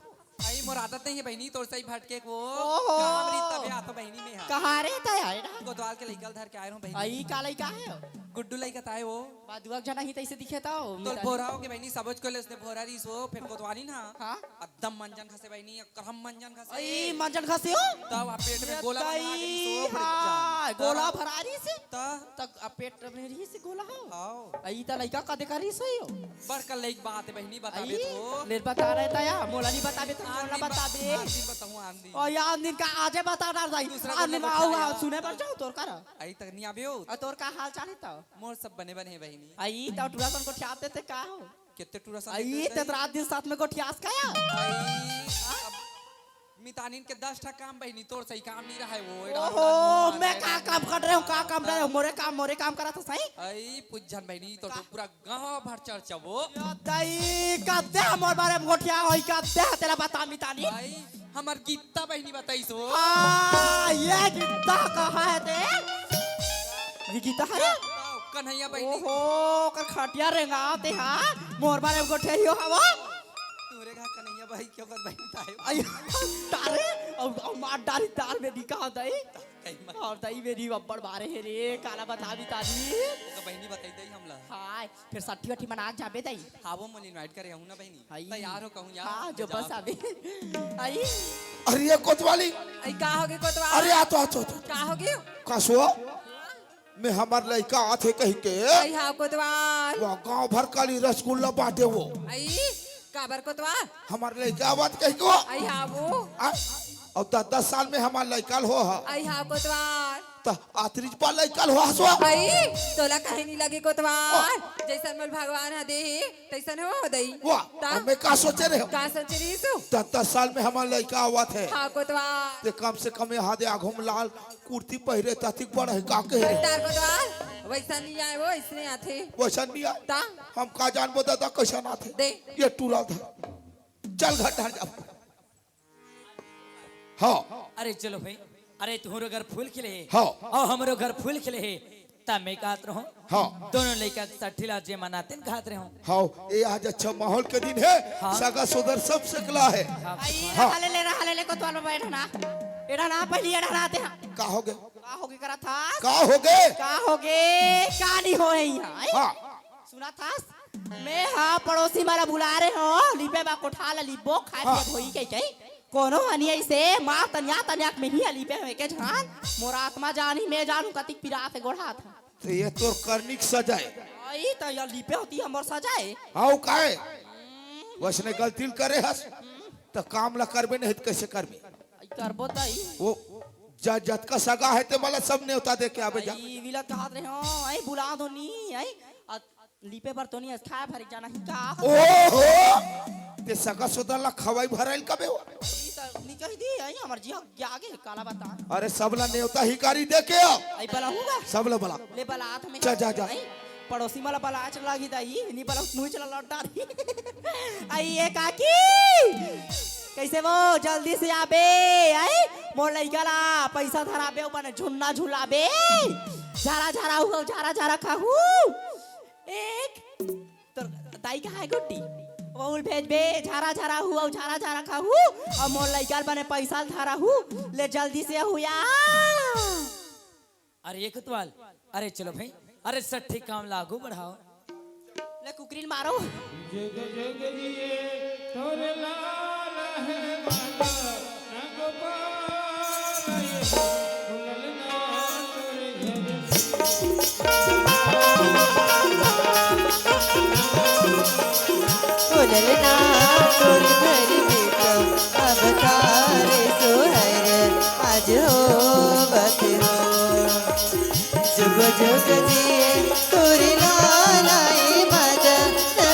अई मोर आदत नहीं हे बहिनी, तोर सही भटके के वो। ओहो। काम रहिस तभे आथंव बहिनी मैं हा। कहाँ रहिस तैं हा एड़ा? कोतवाल के लइका ल धर के आए रहूँ बहिनी। अई का लइका हे? गुड्डू लइका त आए वो। बा दुआ के झन ही तइसे दिखे त वो तोर मितानी। भोरा हो गे बहिनी, सबोच को ले उसने भोरा रहिस वो, फेर कोतवालिन हा। हाँ? एकदम मंजन खसे बहिनी, करहा मंजन खसे। अई, मंजन खसे हो? तब आ पेट में ए गोला बना के दई, सो पड़ हाँ, जा। गोला भरा रहिस हे? त? तक आ पेट में रहिस हे गोला हो? हाँ। अई त लइका कदे का रहिस हे यो? बड़का लइक बात हे बहिनी, बताबे अई, तो। ले बता रहे त या, मोला नहीं बताबे त आन मोला दिन ब-, बताबे। आन दिन बताहूँ, आन दिन। ओ या, आन दिन का आजे बता डार दाई। दूसरा आन दिन गोला आओ, गोठिया आओ, या। सुने बर जाओ तोर करा। अई तक नहीं आबे हो। अउ तोर का हाल चाल हे त? मोर सब बने बने हे बहिनी। अई त टूरा सन गोठियाथे ते का हो? केते टूरा सन अई, देखे ते हस? रात दिन साथ में गोठियास का या? अई, अब मितानिन के दस ठा काम बहिनी, तोर सही काम नहीं रहा है वो। एड़ा ओहो, उड़ा मैं नहीं का रहा। काम कर रहे हूँ, का काम कर रहे हूँ? मोरे काम, मोरे काम करा था सही। अई पुज्झन बहिनी, तो पूरा गांव भर चर्चा वो। या दई, कते हमर बारे में गोठिया होई, कते तेला बता मितानी। भाई, हमर गीता बहिनी बताई सो। हाँ, ये गीता कहाँ है ते? ये गीता है? कन्हैया बहिनी। ओहो, कर खटिया रेंगा ते, हाँ? मोर बारे में गोठिया ही हो हवा? तोरे का कन्हैया भाई क्यों कर बहिनी ताए? आई, तारे, अब, अब मार डाली तार में निकाल दई। कहीं मत। और दई मेरी बब्बड़ मारे हे रे, काला बता मितानी। ओकर बहिनी बताई दई हमला। हाय, फिर सट्ठी वट्ठी मना जाबे दई। हाँ, वो मन invite करे हूँ ना बहिनी। हाय। तैयार हो कहूँ यार, हाँ, जो मैं बस जाओ। अभी। आई। अरे ये कोतवाली। आई, का होगे कोतवाल? अरे आ तो, आ तो, आ तो। का होगे? का सो? मैं हमर लइका आथे कहि के। आई हाँ कोतवाल। वो गांव भर काली रसगुल्ला बांटे वो। आई, काबर कोतवाल? हमर लइका आवत कहि के। आई हाँ वो। आ? अउ दस, दस साल में हमर लइका ल हो हा। आई हाँ कोतवाल। त आतरिज पा लइका ल हो हसवा। आई, तोला कहीं नहीं लगे कोतवाल। जैसन मोल भगवान ह दे हे, तैसन हो दई। वाह, ता? अब मैं का सोचे रहे हूँ? का सोचे रही सु? दस, दस साल में हमर लइका आवत हे। हाँ कोतवाल। ते कम से कम यहाँ दे आघू में लाल कुर्ती पहिरे ततिक बड़ हे, का कहे रे? तार कोतवाल, वैसा नहीं आए वो, इसने आथे। वैसा नहीं आए? ता? हम का जानबो दादा कैसन आथे? दे। ये टूरा था। चल घर डहर जा। हाँ। अरे चलो भाई, अरे तुहरो घर फूल खिले हे। हाँ। अउ हमरो घर फूल खिले हे। त मैं कहत रहूं, हाँ। दोनों लइका के सट्ठी ला जे मनाते न कहत रहूं। हाँ, ये आज अच्छा माहौल के दिन हे, हाँ। सगा सोदर सब सकला हे। हाँ। आई, हाँ। रहा ले ले, रहा ले ले, कोतवाल बैठ ना। एड़ा ना, पहली एड़ा ना आते हैं। का होगे? का होगे करा था? का होगे? का होगे? का नहीं हो हे यहाँ, आई? हाँ। सुना था? मैं हा पड़ोसी मन ला बुला रहे हो, लिपे बा कोठा ला लिपो, खाए हाँ। पिए होई कहि कहि। कोनो हनी ऐसे मार तनिया तनिया के मेही लिपे हो एके झान, मोर आत्मा जानी, मैं जानू कतिक पिरात हे गोड़हा था। तो ये तोर करनी के सजा हे। आई त ये लिपे होती हमर सजा हे। हाँ, वो काहे? वैसने गलती ल करे हस, त काम ला करबे नहीं त कैसे करबे? आई करबो तई। वो जा, जतका सगा हे ते मला सब नेवता दे के आबे जा। आई विला कहत रहे हो, आई बुला दो नी, आई। लिपे बर तो नहीं, खाए भर जाना ही का? ओहो! ते सगा सोदर ला खवाई भराइल कबे हो? ई त नहीं कही दी, आई हमर जिया जागे काला बता। अरे सबला नेवता हिकारी दे के आओ। आई बला हूँगा। सबला बला। ले बला हाथ में। जा, जा, जा। आई, पड़ोसी मला बला आच लागी दाई, नी बला मुँह चला लौट डारी। आई ये काकी, कैसे वो जल्दी से आबे, आई मोर लइका ला पैसा धराबे, ऊपर झुन्ना झुलाबे, झारा झारा हूँ, झारा झारा खाहू। एक तोर दाई कहाँ हे गुड्डी? वहू ल भेजबे, झारा झारा हू अउ झारा झारा खाहू, अउ मोर लइका ल बने पैसा ल धरा हू, ले जल्दी से हू या। अरे ये कोतवाल, अरे चलो भाई, अरे सट्ठी काम ला आगू बढ़ाओ। ले कुकरी ल मारो। जुग जुग जिए तोर लाल हे माता। ओ ललना तोर घर में तो अवतार सोहर आज होवत हो। जुग जुग जिए तोर लाल हे माता,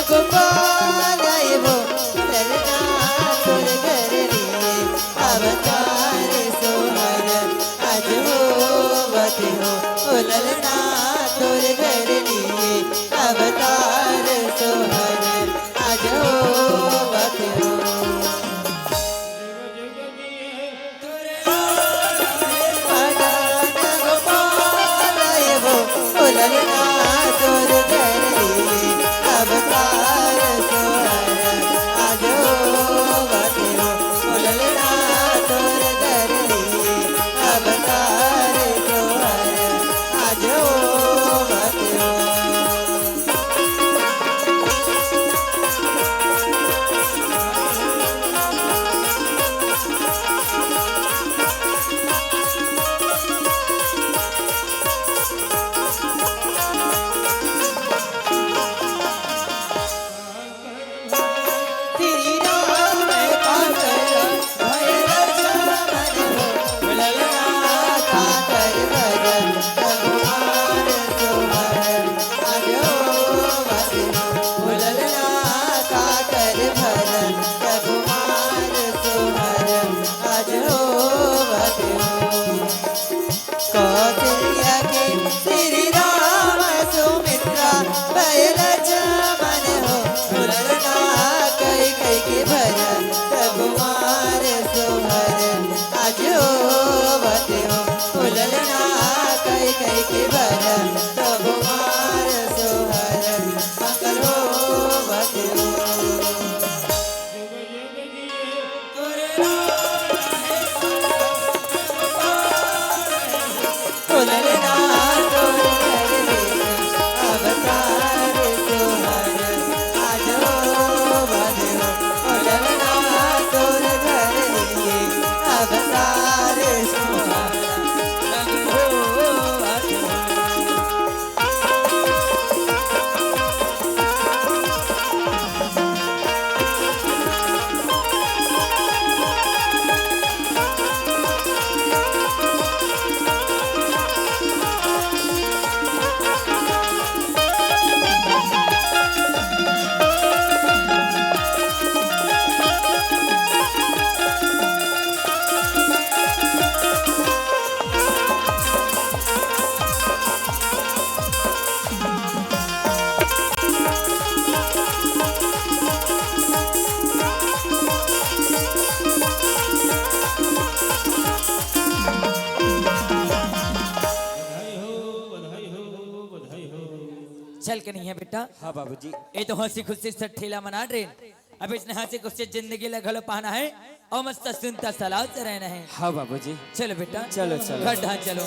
गोपाल हे वो ललना तोर घर में अवतार सोहर आज होवत हो। ओ ललना तोर घर में अवतार सोहर आज होवत हो। चल के नहीं है बेटा। हाँ बाबूजी। ये तो हंसी खुशी से ठेला मना रहे। अब इसने हंसी खुशी जिंदगी ला घलो पाना है और मस्त सुनता सलाव से रहना है। हाँ बाबूजी। चलो बेटा, चलो, चलो। घर ढांड चलो।